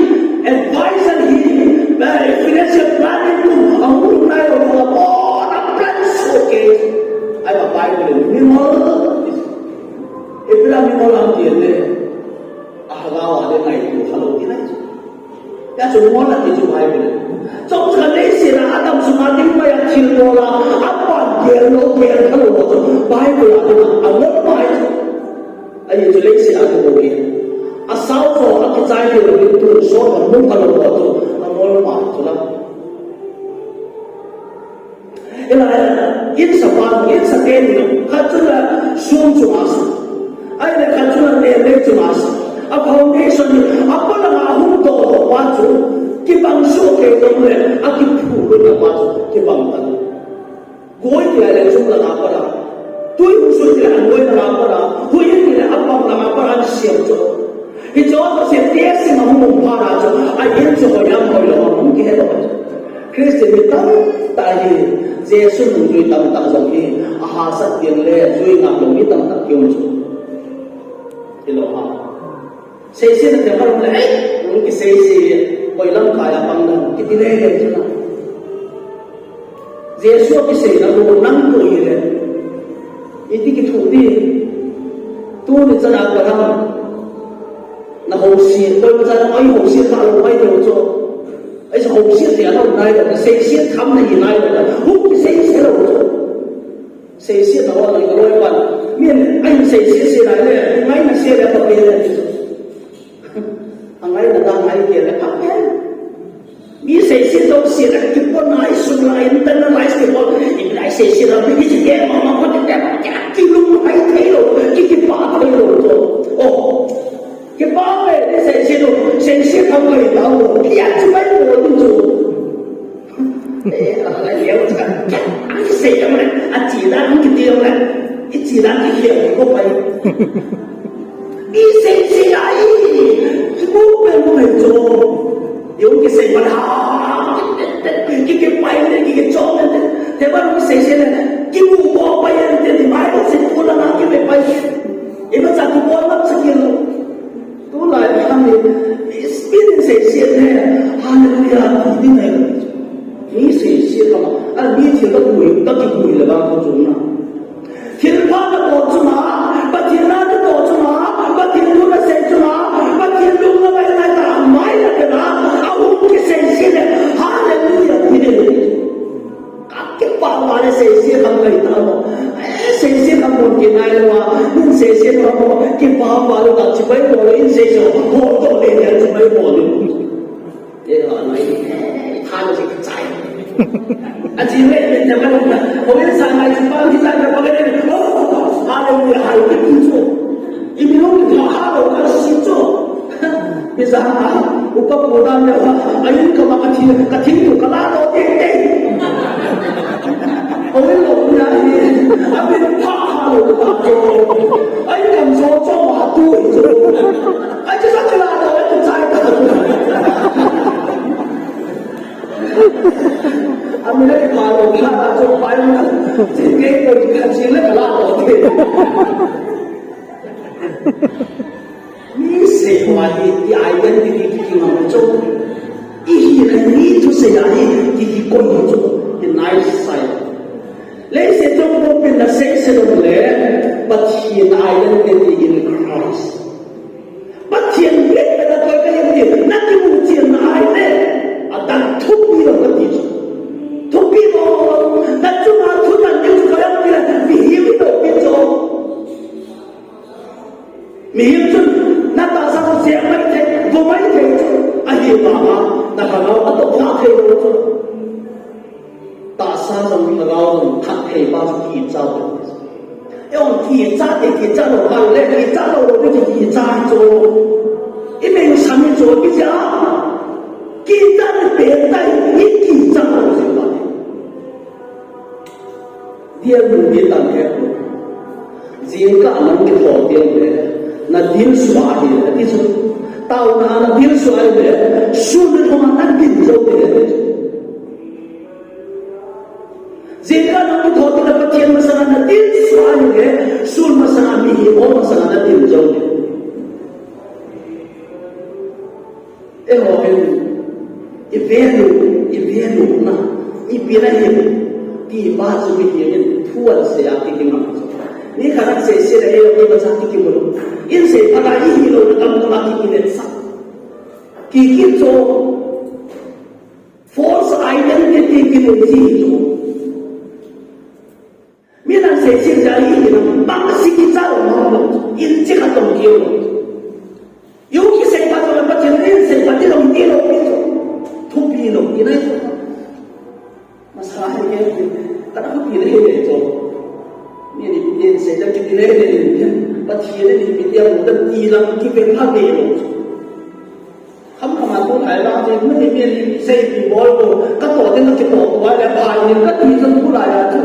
advisor hi, eh, financial planning kum, ahung lhung nailou chu, abon a plan sohkei. Ahivang Bible in mimol. Ipi a mimol ham tile. Alhagao a le ngaito khalou ti nai chu. Hijeh chun mol ati chu Bible. Chomcha leiset a adam sunga ding mai a thilbol a, apan gel lou, gel khalou chu Bible a ding a, amol mai chu. Ahi chu leiset a ding bou hi. Asao jo a kichai thei lou ding tu so a mu khalou chu, amol mai chu la. Hilai, in sa pa, in sa te ni, khat chu la sum chunga sa. Ahile khat chu la neh le chunga sa. A foundation hi, apolang a hung doh doh pa chu, kibang sohkei jong le, akiphu lutna pa chu, kibang ta. Goi ti ahile chunglang a pat a. Tui hung sut ti le, agoi lang a pat a. Hui in ti le, apang lang a pat a, siam chu. Hiche jouse testing a hung um phat a chu, a in chu hoilam hoilou a hung kihe lou. Christian mi tamtah hi Jesu nungjui tamtah jong hi, ahahsat teng le jui ngap lou mi tamtah kium chu. Hilou ham. Seisetna te malom le, ei, hung kiseise, hoilam kai a pang dam, kiti lele chu na. Jesu a kiseina bou nang bou hile. Iti kithoh ding. Tuni chan a Abraham. Na housie, koi chan a housie kha lou mai thei chu. Ei sa housie thei a lou nai lou, seisie tham na hi nai lou. Hung kiseise lou chu. Seisetna ho lou ka loi pan. Min, ei seisie se nai le, ngai na se le pa pe le. Angai na ta ngai ke le pa pe. Mi seiset lou sela kipon a isung la internalize kipon. Ipi lai seiset la mi kiti ke ma ma ko te te ma ke kilunghai thei lou, ki kipa thei lou to. Oh. Kipa ve ni seiset lou, seiset tham kai ta lou. Ki a chu mai lou tu chu. Eh, a la yau cha. Ki sei ya ma, a chi la ki ti la. Ki chi la ki ko pai. Isei sei a i, i mu pe mu pe chu. Yung kisei pa ha. Ki kipai le, ki kichom le. Te ba kisei sei le. Ki mu ko pai le, te ni mai ko sei ko la na ki pe pai. Imacha kibol masa ki Ati ding ahi. Mi seise kha, a mi thil ka pui, ka kipui le vang ka chunga. Thil pha na to chunga, Pathen na to chunga, Pathen thu na sei chunga, Pathen lung na mai na ta mai na ke na, a hung kiseise le, hallelujah, ti le. Ka kipah uva le seise kham kai ta mo. Eh, seise kham mo kinai le uva, min seise kham mo, kipah uva le ta chibai mo le, in seise ho to le le chibai mo le. Eh, ha, nai, eh, than chi chai. A chi le, le, le, le, le, ho le sa nai chi pa, chi sa ka pa le, oh, hallelujah, hallelujah, chu. I mi lo ki tha ha lo ka si chu. Mi sa ha, upa ko dan le ha, a yin ka ma ka thi, ka thi tu ka la lo te te. Ho le lo ya ni, a mi tha ha lo ka chu. A yin kam so cho ma tu chu. A chi sa chi la lo, a chi chai ta chu. A mi le ki pa lo, ka ta chu pa yin. Chi ke ko chi ka chi le ka la lo te. Mi seiho a hi, i identity kikingam chu. I hina hi mi thusei a hi, kikoi chu. Hi nai sai. Leiset jong pumpin na seise lou le, Pathen identity in Christ. Pathen mit na koi ka hi ti, na kimu chin na ai le. A dan thupi lou ka ti chu. Thupi lou, na chunga thu tan ni chu ka ya pi la, mi hi mi lou pi chu. Mihem chun na tahsa chu che mai thei, vo mai thei chu ahi vanga, na lhagao a toh kha thei lou chu. Tahsa jong lhagao jong khat thei pa chu kicha lou. Eiho kicha te kicha lou pa le kicha lou lou te chu kicha hi chu. I meng sam hi chu kicha. Kicha te tai i kicha lou chu pa. Dia mun dia tan he. Jingkah nang kithou dia le. Na dil sua hi le. Ati chu. Taona na dil sua hi le. Sun ni thoma na dil jo hi le. Jingkah nang kithou dia le Pathen masanga na dil sua hi le. Sun masanga mihem ho masanga na dil jo hi le. Eiho hin, i value, i value na, ipi na hi, ti pa chu mihem in thu asei a kikingam chu. Ni khat in seise le eiho imacha kikimu lou. In sei phat a i hilou na kam kam a kikile sa. Kiki chu false identity kinei ji chu. Mi nan seise jai hi na, bang si kicha lou ma lou, in chi khat tong keu lou. Yu kisei phat lou, Pathen in sei phat lou, ti lou, ti lou. Thupi lou, ti nai lou. Masa hai ke, ka thupi le he le to. Mi ni Pathen sei da ki le le le, Pathen ni mi dia mo da ti lang ki pe pha le lou. Kham kham a tulai vang chu, mi, mi, mi, seipi bol ko, ka toh ding ka kitoh tua le, pai in ka ti chu tulai a chu.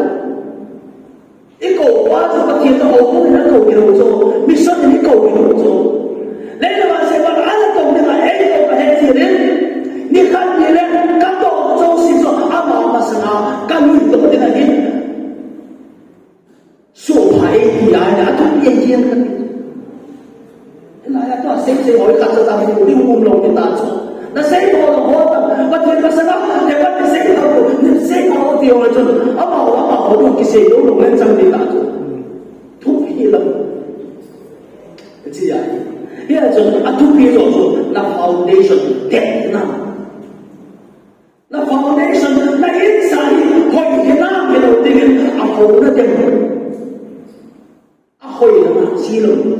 I kou pa chu Pathen chu houbung in a kou kilou chu, mission in i kou kilou chu. Leiset a seiphat a la kou ding a, ei kou ka he chi ding. Ni khat ni le, ka toh chu si chu, ama masanga, ka lui toh ding ahi. Soh pha e ti a, a thupi e ti a. Hilai a tua sei sei ho khat cha cha mi ni um lou ni ta chu. Na sei ho lou ho ta, Pathen masanga, he Pathen sei ho, ni sei ho ti ho chu. Amaho, amaho, kisei lou lou len chang ni ta chu. Thupi lou. Chi a. Hia chu, a thupi lou chu, na foundation, dep na. Na foundation, na inside, hoi hinam hilou dingin, a hou na dem. A hoi na chi lou.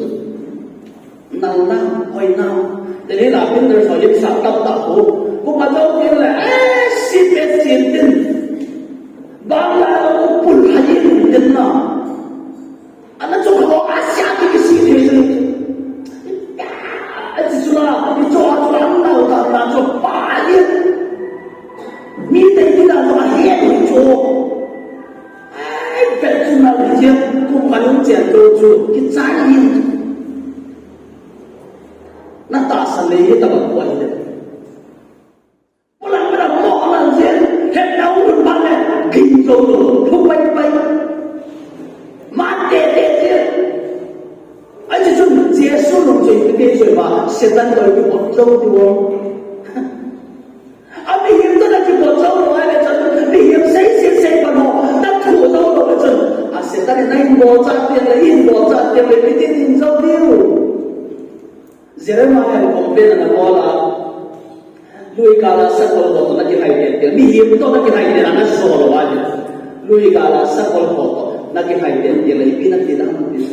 Nal na, hoi na. Teni la pin der so lim sa tap tap ho. Ko ma jong tin le, eh, si pe si tin. Bang la ko pul ha yin tin na. Ana chu ko asia ti kisi thei chu. A chi chu la, i chu a chu la, na u ta ta chu pa ye. Mi te ti la chu a he ni chu. Ai, pe chu na li je, ku ka lung chen to chu, ki cha ni. Na tahsa le ye ta ba ko ai de. Pula Jeremiah in complain ana bol a, lui kala sakol ho toh na kihai teng teng, mihem toh na kihai teng ana sol lou a. Lui kala sakol ho toh na kihai teng teng le ipi nati ding ham ti.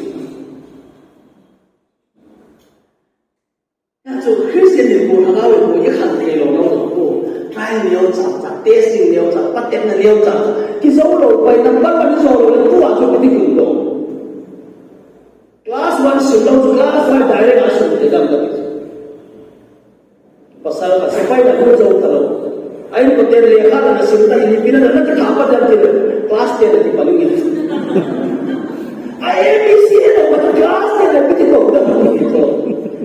Hichu Christian hinkho, lhagao hinkho ikhen thei lou lou pu. Try neocha cha, testing neocha, patepna neocha cha. Kijou lou pai, number one jou lou le tua chu kiti kum lou. Class one sim lou chu class five direct a sim te dam dam. Pasal ka sepai na hu jou talou. Ahin koten lekha na sim ta hi pina na ti kha pa dam ti le. Class ten ti pa ni. A A B C e lo pa class ten ti ko da ni ko.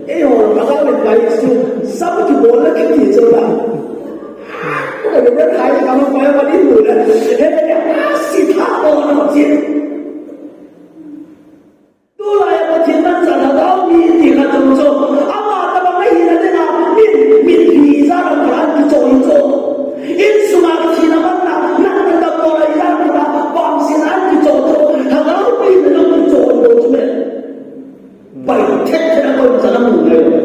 E ho ma ga le pai su sa ki bol la ki ti jo la. Ko le na khai ka ma pa pa ni lu la. He ne a si tha ko na ti. Tulai a Pathen manchah lhagao mi ti khat jong chu, ama tabang ahina dinga, min, min hi ijat a kichoi chu. Insunga thina manna, natna damlou a ijat a, vangsetna kichoi chu. Lhagao mi na jong kichoi lou chu me. Bai thet thet a koima chan a mu ngai lou.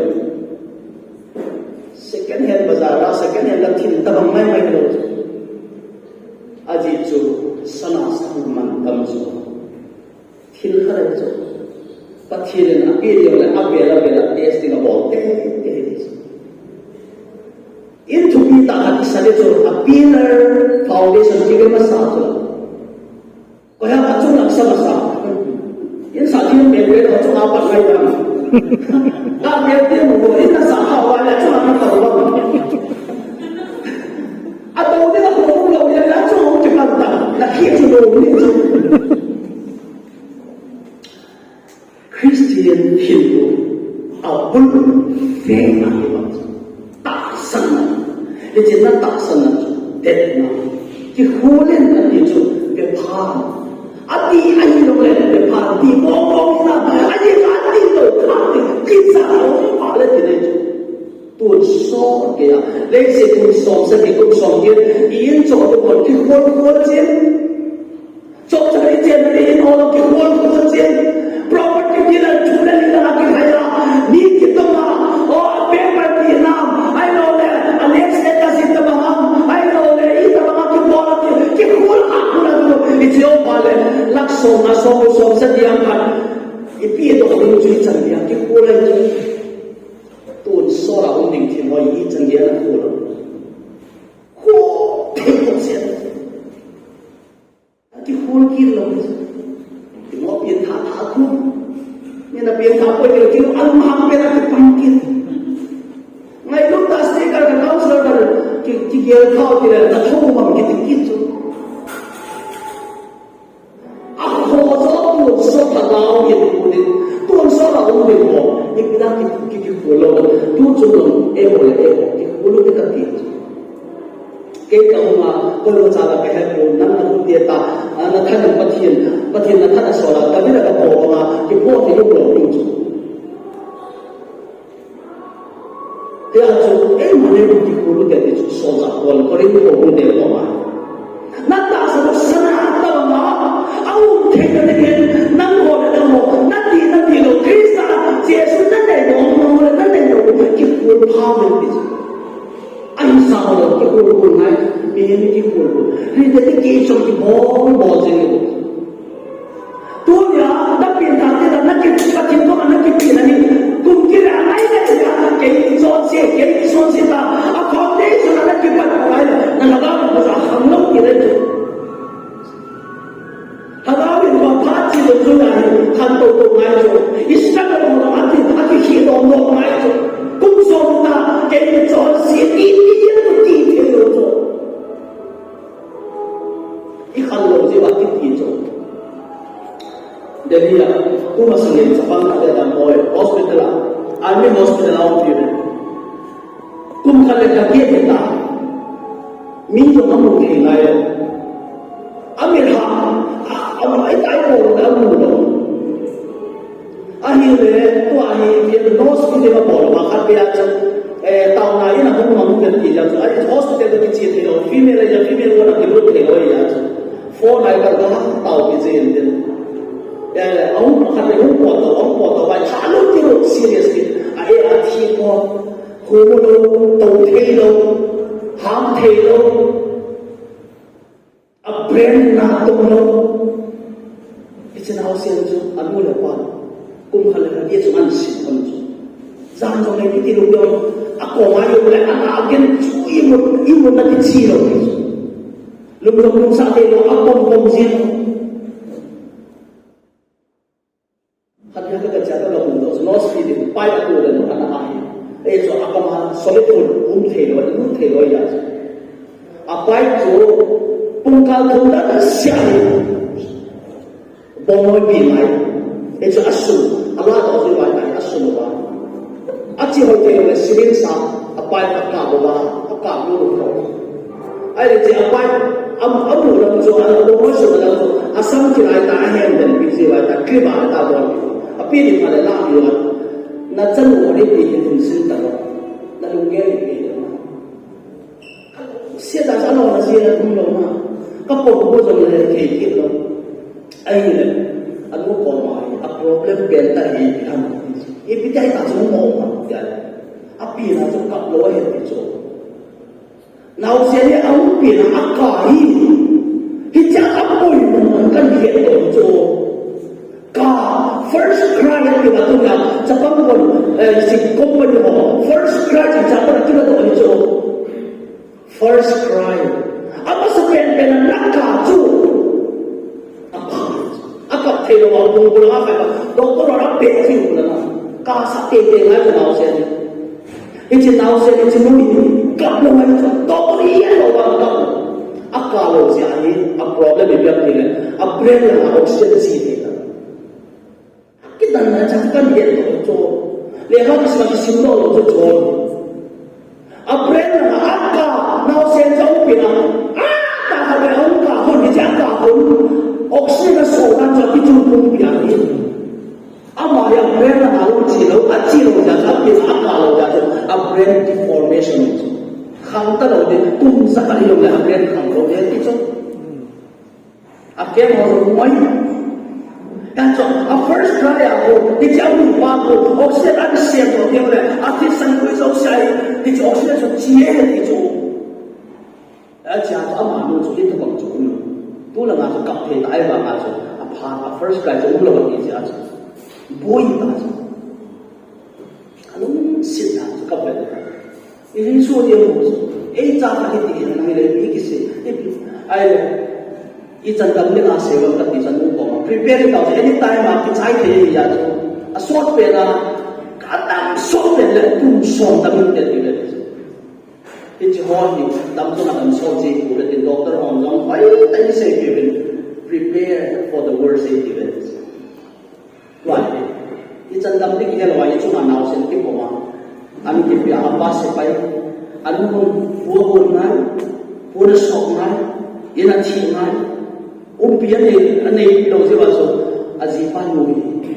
Second hand bazar a, second hand la thil tabang mai mai lou chu. Ajeh chu, sana sahu man tam chu. Thil khat ahi chu. Pathen in apeh ding le, avel avel a testing abol tei tei ahi chu. In thupi tah khat isa ding chu, a pillar foundation kivei masa chu. Koi ham achung lang sa masa. In sa thil pen pen achung a pat ngai dam. Ka pen pen mo, in na sa kha wa le achung lang na ta wa. Ato ding a ko lou le achung kipan ta. Na khi chu lou ni chu. Christian hinkho abul veng a hi vang chu tahsanna. Hiche na tahsanna chu detna. Kikholin ati chu bepha. Ati ahilou le bepha ti mong mong na. Ati ka ati lou kha ti kisa lou pha le ti le chu. Tonsot kei a. Leiset kum som sagi kum som get. I in cho tu kon kikhol khol chen. Chomcha ni chen ni in olo kikhol khol chen. Property dealer thu le ni la kikhai a. Mi kitong a. O paper ti nam. Ahilou le. A next status in tabang a. Ahilou le. I tabang a kibol a ti. Kikhol a khol a tu. I che o pa le. Lakh som a som som sa diang khat. Ipi to ding chu ichan dia kikhol a chu. Tonsot a um ding thim ho ichan dia na khol. Khol thei to sia. Akikhol kit lou. Kimo pian tha tha khu. Ni na pian tha poi kilo kilo almang pe na kipang kit. Ngailutna sticker ka council ka ki, kigel khao ti le na thou mang kiti kit chu. Akhoh jo tonsot lhagao hinkho ding, tonsot a um ding ho, ipi dinga ki, ki, kikhol lou, tu chung lang, eiho le eiho, kikhol u te kati. Kei ka um a, koimacha la kahe pon, nang na um te ta, a, na thanin Pathen, Pathen na than a sol a, ka ding a ka po banga, kipo thei lou lou ding chu. Tia chu, eima nei kikhol u te ti chu, solchah Paul, Corinth kho hung te koma. Na tahsan u sana tabang a, a um theina dingin, nangho le nangho, na ti, na ti lou, Christa, Jesu na nei lou, nangho le na nei lou, kikhol pha uvin ti chu. Ahisa ho, kikhol khol ngai, mihem kikhol khol. Rededication kibol bol jing u. Tunia, na pengthah te la, na ki, Pathen koma na kipe na ni. Kum kile a ngai na ni a, kei chonse, kei chonse ta. A foundation a na kipat a ngai, na lhagao in kasa kham lou kile. Lhagao in phat chi lou chu na ni, khantou tou ngai chu. I struggle lou a ti, a kikhel lou lou ngai chu. Kum som ta, kei chonse, ti, ti, ti, ti, ti, ti, lou chu. I khan lou jeh a kiti chu. Delhi a, kum a sangin chapang khat le dam boi, hospital a, army hospital a um pi ve. Kum khat le khat gate ta. Mi jong amu thei ngai lou. Ami ha, a, a, ai tai ko na mu lou. Ahile, tua hi, hi nurse kiti ma bol, ma khat pia chu, eh, taona in a hung ma hung kan ti jang chu, ahi hospital ka kiche thei lou, female ahi, female ward a kilut thei lou ahi chu. Phone ai ka ga, tao kiche in tin. Eh, a hung khat le hung pot to, hung pot to, bai, tha lut ti lut, seriously. A, eh, a thi lou, ham thei lou, a brain natong lou. Hiche naosen chu anu le apa kum khat le khat a chu ahin sin pan chu. Jan jong le kiti lou jong, akoma jong le ana agen chu imu, imu na kichi lou. Lum jong lum sah thei lou, akom kom jin. Khat nia kachia ka lou lou, nose feeding, pipe a tu le no ana ahi. Ei chu akoma solid food um thei lou, lut thei lou ahi. A pipe chu pungkal thum dan asia ahi. Bong hoi pi mai. Ei chu asun, ala to chu mai mai asun ba. Achi hoi thei lou le syringe sa, a pipe akap ba, akap lou lou. Ahile hiche a pipe, am, amu lam chu, a, abong hoi sung lam chu, asam kilai ta, ahem den pi ji vai ta, clip a ta bol. Api ding ma le la mi va. Na chanu ho ni pi hin hin sin ta lo. Na lung ge ni pi. Sia da sa lo na sia na tum lo na. Ka po ko jong le ke ke lo. Ahile, anu koma hi, a problem pen ta hi, ham. Ipi ta hi ta chu mo ma, ya. Api na chu kap lou ahi ti chu. Naosen hi aumpi na aka hi. Hiche a poimo kan het to chu. Ka first cry ati ba tu na chapang kon, eh, si company ho. First cry ti chapang ati ba to ni chu. First cry. Amasa pen pen a naka chu. Apa. Akap thei lou a bung bung a khai ba. Doctor a pe thei u na. Ka sa te te ngai chu naosen. Hiche naosen hiche nu hi kap lou mai chu, doctor in lou vang kap lou. Akap lou jeh a hi, a problem ipi ham tile, a brain langa oxygen che thei ta. Kidan na chan kan het lou chu. Lekha kisim a kisim lou lou chu chu. A brain langa akap, naosen chu aumpi na. A, ta kha le aum kap hun, hiche akap hun. Oxygen aso dan chu kichun pumpi a hi. Ama hi a brain a lung che lou, ache lou jeh a, api a kap lou jeh a, a brain deformation chu. Khang ta lou ding, kum sa kali lou le a brain khang lou ding ti chu. A kem ho lou mai. Ya chu, a first cry a ho, hiche a mu pa ho, oxygen a sem lou ding le, a thi san lui zo sai, hiche oxygen chu che ti chu. Achia chu amanu chu hitobang chu um lou. Tulanga chu kap thei ta ahivanga chu apha, a first cry chu um lou ahi jeh a chu. Boi ta chu. Alungsetna chu kap ve. Ihin so dia mo chu. Ei cha kha hiti hin nang le mi kisei. Ahile. Ichan dam dinga sei uvem kati chan u koma. Prepare ta chu anytime a kichai thei ahi jeh a chu. Asot pen a. Ka dam sot pen le kum som dam in te ti le. Hiche ho hi, dam chunga dam sot ji, pu le tin doctor hon jong, hoi, ta ni sei pi uvin, prepare for the worst, sei pi uvin. Tua hi, ichan dam ding hilou a, ichunga naosen kipom a. An kipia, apa sepai, an hung, pu a bon ngai, pu na sok ngai, in a thi ngai, umpi anei, anei lou jeh uva chu, ajipa nu hi,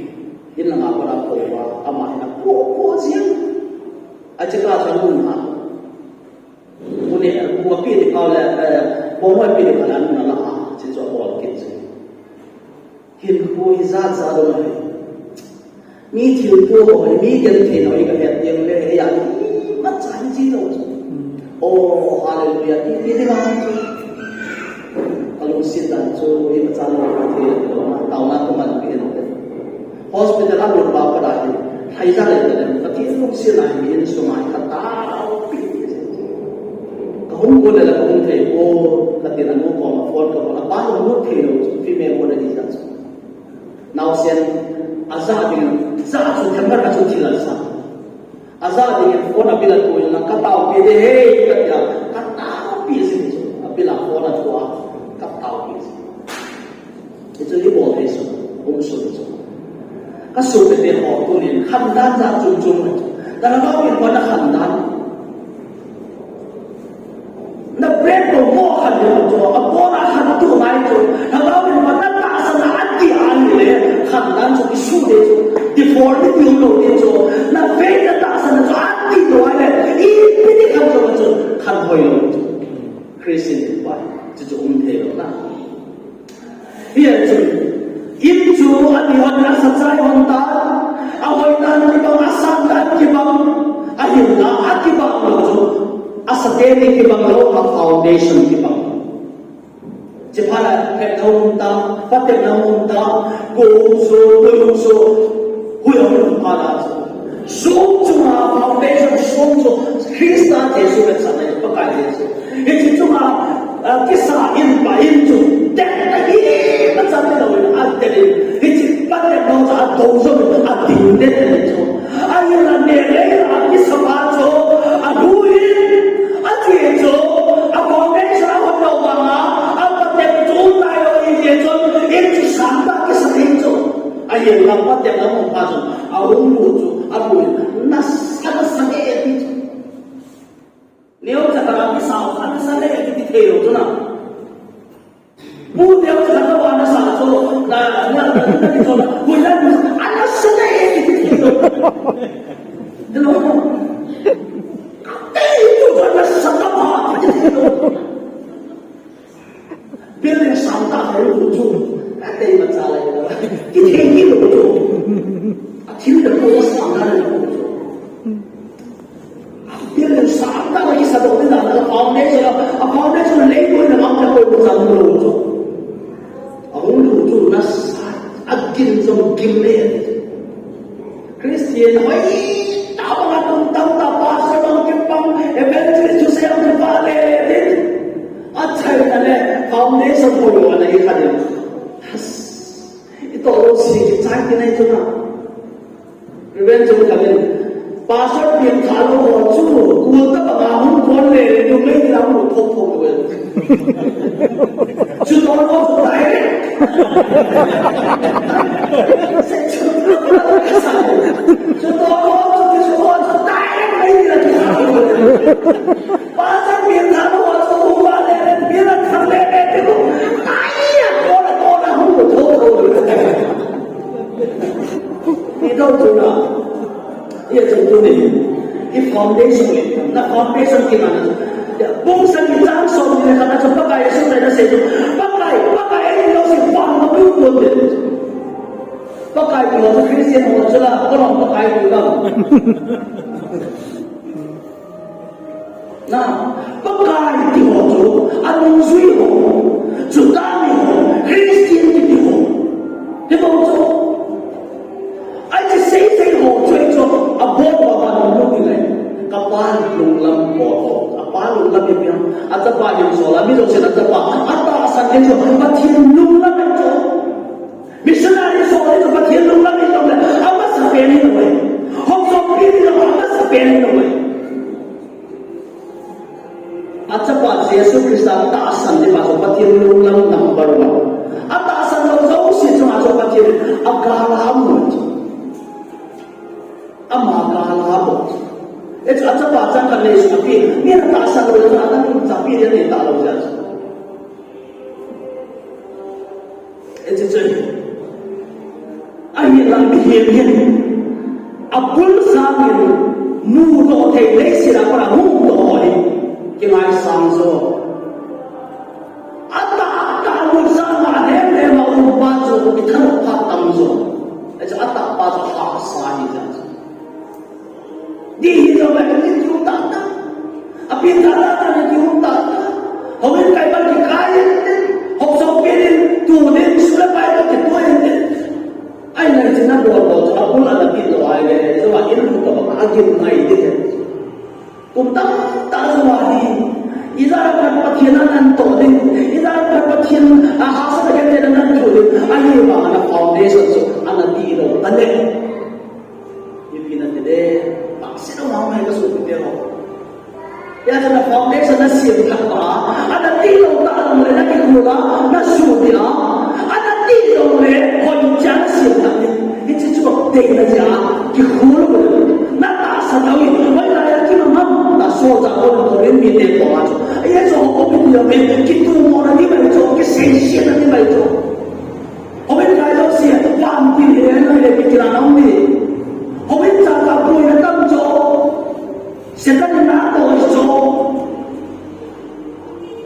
in langa pat a po uva, ama hin apo, po jeng. Ache ka sa nun ha. Pu ne, pu a pi ding kau le, eh, pu a pi ding kau le nun a la ha, che chu a bol kit che. Hinkho hi jat jat dong ahi. Mi thilpha ho hi, mi genthei ho hi ka het ding le, hei a, imacha hi chi lou. Oh, hallelujah, ti, ti ding a. Ka lungset dan chu, imacha lou ka thei lou, taona ka man pi lou. Hospital a lut pa pat a hin, lhaiza le le, Pathen lungsetna hi insung a hi ka taopi. Ka hung kul le le ka hung thei poi, ka tin a nu koma phone ka call, apa hung lut thei lou chu, female koma di jat chu. Naosen, aja ding, ja chu themkhat a chu thil asa. Aja ding in phone a bill a tu in lang ka taopi ding ahi, ka tia, ka taopi jing chu. A bill a phone a tu a, ka taopi jing. Hichu i bol thei chu, um sung chu. Ka sopi te ho tunin, khandan jat chom chom chu. Ka lhagao in phone a khandan. Na brain toh mo khan ding chu, a pon a khan tu ngai chu, lhagao in ma na tahsan a ati a ni le, khan dan chu kisu ding chu, deformity um lou ding chu, na faith na tahsan a chu ati lou a le, ipi ti khan chu, chu khan hoi lou chu. Christian pa, chu chu um thei lou na. Hia chu, in chu ani hon a sa chai hon ta, a hoi dan kibang, a san dan kibang, a hin dan a kibang lou chu. Asate ni kibang lou, a foundation kibang lou. Chiphat a, thepna um ta, patepna um ta, go um so, tui um so, hui um phat a chu. Song chunga foundation song chu, Christa Jesu vetsahna, Pakai Jesu. Hiche chunga, ah, kisa in pa in chu, tek ta hi, pachat ni lou in, a tel in. Hiche patepna chu, a do jou in, a ding det in chu. Ahinla Mary a kisa pa chu, alu in, ache chu, a foundation ahon lou vanga, apatep chu tailou ahi jeh chun, in chu sangtah kisa thei chu. Ahinla patepna um pa chu, ahung lut chu, alu in, nasa, nasa e ti chu. Neocha khat a kisa, nasa e ti thei lou chu na. Pu neocha khat a nasa chu, na, na, na, na, na, chu, pu na, nasa e ti thei lou. Hello? Kei pu chu nasa ka ma ti thei lou. Building sangtah thei lou chu. Atei macha lai lou. Kithei kit lou chu. Athil le pu sangtah thei lou chu. Building sangtah le kisa doh ding dan a foundation, a foundation lei lou na ngam le koi pu sangtah lou chu. Ahung lut chu nasa, agim jong gim le. Christian hoitah banga tum tamtah, pastor bang kipang, evangelist thusei bang kipah le le din. Achaina le foundation hoi lou ana hi kha din. Itoh lou si kichai kinai chu na. Reverend John Khamin, Pastor Pian Khalou ho chu, kul ta banga hung kon le le, numei ni la hung thou thou le. Chutoh lou chu direct. Chutoh lou chu, chutoh lou chu direct mei ni la kisa. Pastor Pian Khalou ho chu, hung va le le, Pian Khalou le le, chu. Tai ya, ko la, ko la, hung thou thou le. Itoh chu na. Hijeh chun tuni, i foundation le, na foundation kibang na chu. Bung sagi chang som ni le khat a chu Pakai Jesu Christa in asei chu, Pakai, Pakai, eiti jouse vang ma pu pon te. Pakai ti ho chu Christian ho chu la, ka long Pakai ti la. Na, Pakai ti ho chu, anungjui ho, Juda mi ho, Christian kiti ho. Ti ho chu. Ahi chu seisei ho chu, chu abol uva vang lunglut ding ahi. Kapa lunglam bol ho. Apa lunglam ipi ham? Achapa hin sol a, mi jousen achapa atahsan ding chu Pathen lunglam ahi chu. Missionary sol ding chu Pathen lunglam ahi chu, amasapen ahi chu. Housopi ding chu amasapen ahi chu. Achapa Jesu Christa tahsan ding ma chu Pathen lunglam number one. Atahsan lou jouse chunga chu Pathen in agalham u chu. Ama galham u chu. Hichu achapa chang khat nei chu api. Mi na tahsan lou chu ana pi ding nei talou jeh chu. Hichu chu ahi. Ahinla mihem hin abul sangin mudoh thei leiset a kona hung doh ho hi kingaisang jo. Atah, atah abul sanga lem lem a um pa chu ithanop phat tam jo. Hichu atah pa chu hahsa ahi jeh chu. Dih hi jong le, ni kium tahtah. Apen tahtah, ni kium tahtah. Houin kai bang kikai inte. Housopi in, tu in, sule pai bang kituh inte. Ahinla hiche na bol bol chu, abul ana dih lou ahile, jong a in lhung tobang a gim ngai ding ahi. Kum tamtah jong a hi. Ijat a pat Pathen a nan toh ding. Ijat a pat Pathen a hahsatna gentehna nan thoh ding. Ahivang a na foundation chu, ana dih lou. Ane. Ipi nati le, tahsan lou ngai ka sopite ho. Hijeh chun na foundation na sem lhah a, ana dih lou tah jongle na kikhol a, na sut a, ana dih jongle, hoi cha na sem lhah ding. Hiche chu deina jeh a, kikhol lou. Na tahsan lou in, hoi lai a kimang ham, na sohcha kon thorin mite koma chu. Hiche chu hou kiti lou in, kitu mo na ni mai chu, kiseise na ni mai chu. Houin kai jouse, vantil hi le, le, le, kikilah na um ding. Houin chacha boina tam jo. Satan in na toh jo.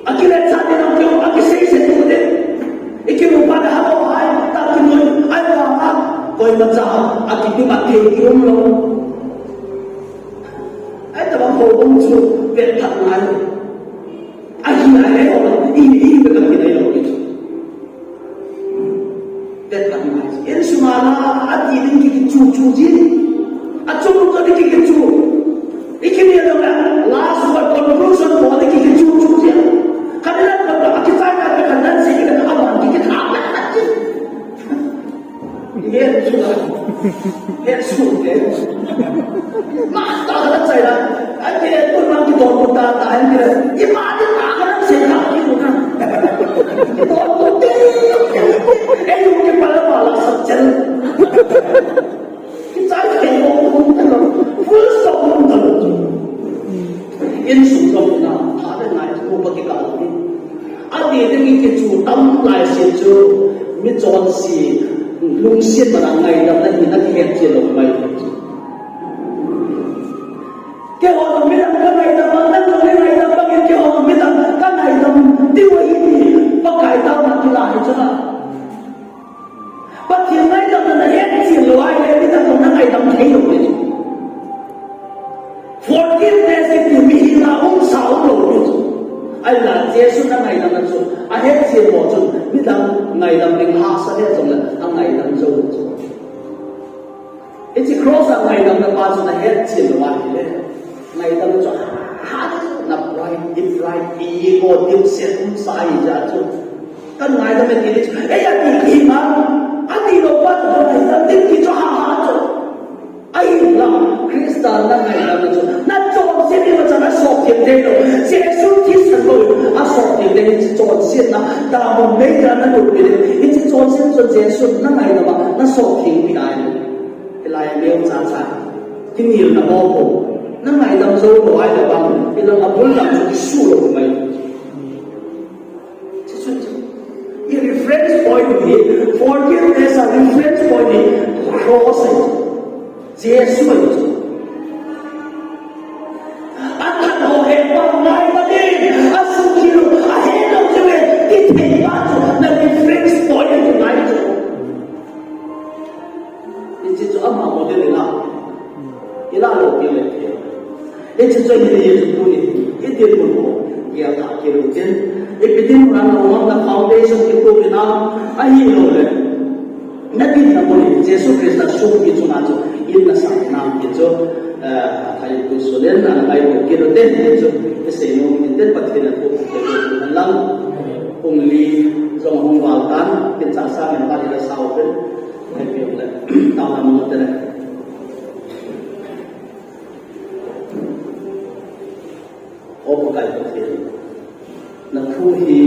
Akile cha ding na keu, akiseise tu ding. Ikimu pa na ha ko hai, ta kinoi, ahi vang a. Koima cha, akitima thei kium lou. Ahi tabang houbung chu, vet phat ngai Ngai ngai ho, i, i, i, ka kinai lou. Tet kan mai. Insunga na, ati ding ki, kichu, chu ji. Achung chu ding ki, kichu. I kini a dong na, last word conclusion ko ding ki, kichu, chu ji. Kan na ko, a kichai na, kan na si, kan na aman ki, ki, ka, ka, ka, ki. Ngen chu la. Ngen chu ke. Ma ta ka chai la. Ai ke tu ma ki don ta ta ai ke. I ma ni ta ka se ka ki na. Don ko te. Ai u ke pa la pa la sa chen. Kichai ke ko ko ta. Full stop ko ta. Insung ko na. Tha de nai ko pa ki ka ni. Ati ding i kichu tam lai se chu, mi chonse, lungset mana ngaidam na hi na kihet che lou mai. Keiho midang ka ngaidam, nang jong ngaidam, bangin keiho midang ka ngaidam, diu ahi ti, Pakai taona kila hi chu na. Pathen ngaidamna nahet chen lou ahile, midang jong nangaidam thei lou ding. Forgiveness kiti mihem a umsa umlou ding chu. Ahinla Jesu nangaidamna chu, ahet chen ho chun, midang ngaidam ding hahsa le jongle, angaidam jou chu. Hiche cross a ngaidamna pa chu nahet chen lou ahile, ngaidam chu, ha, na pride, i pride, i ego, dipset umsa ahi jeh chu. Kan ngaidam e ti le chu, ei, ati hi ma, ati lou pa chu ngaidam ding ti chu ha ha chu. Ahinla, Christa nangaidam chu, nachonset imacha nasop theng thei lou. Jesu thisan bou, asop theng thei, hiche chonsetna, damun mei a nalut pi le, hiche chonset chu Jesu nangaidam a, nasop theng pi ahi. Hilai a neocha cha. Kinelna ho bou. Nangaidam jou lou ahile vang, hilang abul lang chu kisuh lou mai. Chuchu chu. I reference point hi, forgiveness a reference point hi, cross ahi. Jesu ahi chu. Athat ho he pa ngai pa ni, asuh kilo, ahe lou chu ve, kithei pa chu, na reference point hi ngai chu. Hiche chu ama model ila. Ila lou pi le pi. Hiche chu hi ni chu tuni. Iti mun ho. Gel tha kit u tin. Ipi tin na na foundation kitup ina. Ahilouleh. Nadinna mun hi Jesu Christa sungpi chunga chu. In nasah na ki chu. Eh, thai tu sulen na ngai tu kit u tin. Hiche chu. Isei nom in tin Pathen a tu. Lang. Pung li jong hung val tan. Kin cha sa men pa ila sa u tin. Hei, pia le, tao na mo te le. O Pakai Pathen, na thu hi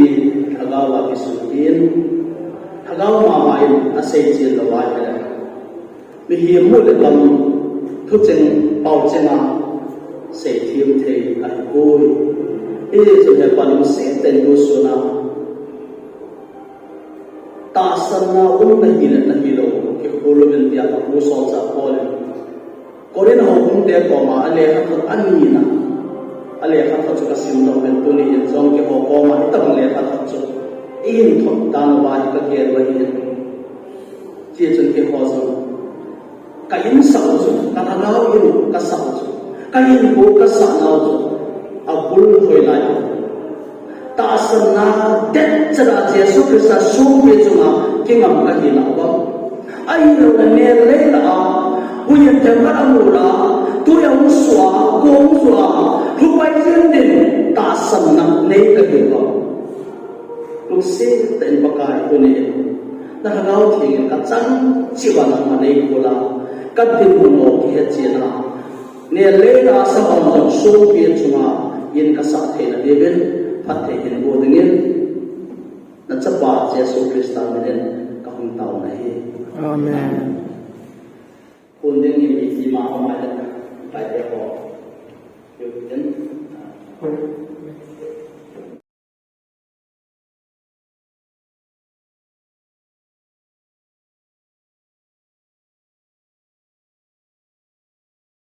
lhagao a kisun in, lhagao mama in asei chen lou ahile, mihem mu le gam thu cheng, pao cheng a seithem thei ahi poi. Hijeh chun hepa lungset tah in tu sun a, tahsanna um nahi le nahi lou, kikhol uvin tia ka pu solchah Paul in Corinth ho hung te koma alekhathot ani na, alekhathot chu kasim doh uvin tuni in jong keiho koma hitabang lekhathot chu eihin thot dan uva hi kagel u ahi. Hichun keiho jong Ka insah u chu, ka lhagao in ka sah u chu, ka hinkho ka sah nau chu, abul hoilai u. Tahsanna det chet a Jesu Christa songpi chunga kingam kahi nau vang. Ahilouleh nellei lah a, huhhingna themkhat amu lah a, tui ahung sua, kong sua, lhupai jing din tahsanna nei kahi vang. Lungset tah in Pakai tuni in, na Lhagao Theng in ka chan cheh uva nangma nei khol a, ka dinmun u kihe chen a, nellei lah a sa hon jong songpi chunga in ka sah theina diuvin, phatthei hin boh dingin, na Chapa Jesu Christa min in ka hung taona ahi. Amen. Khun ding in iti ma ho mai le, pai te ho. Yu tin, ah,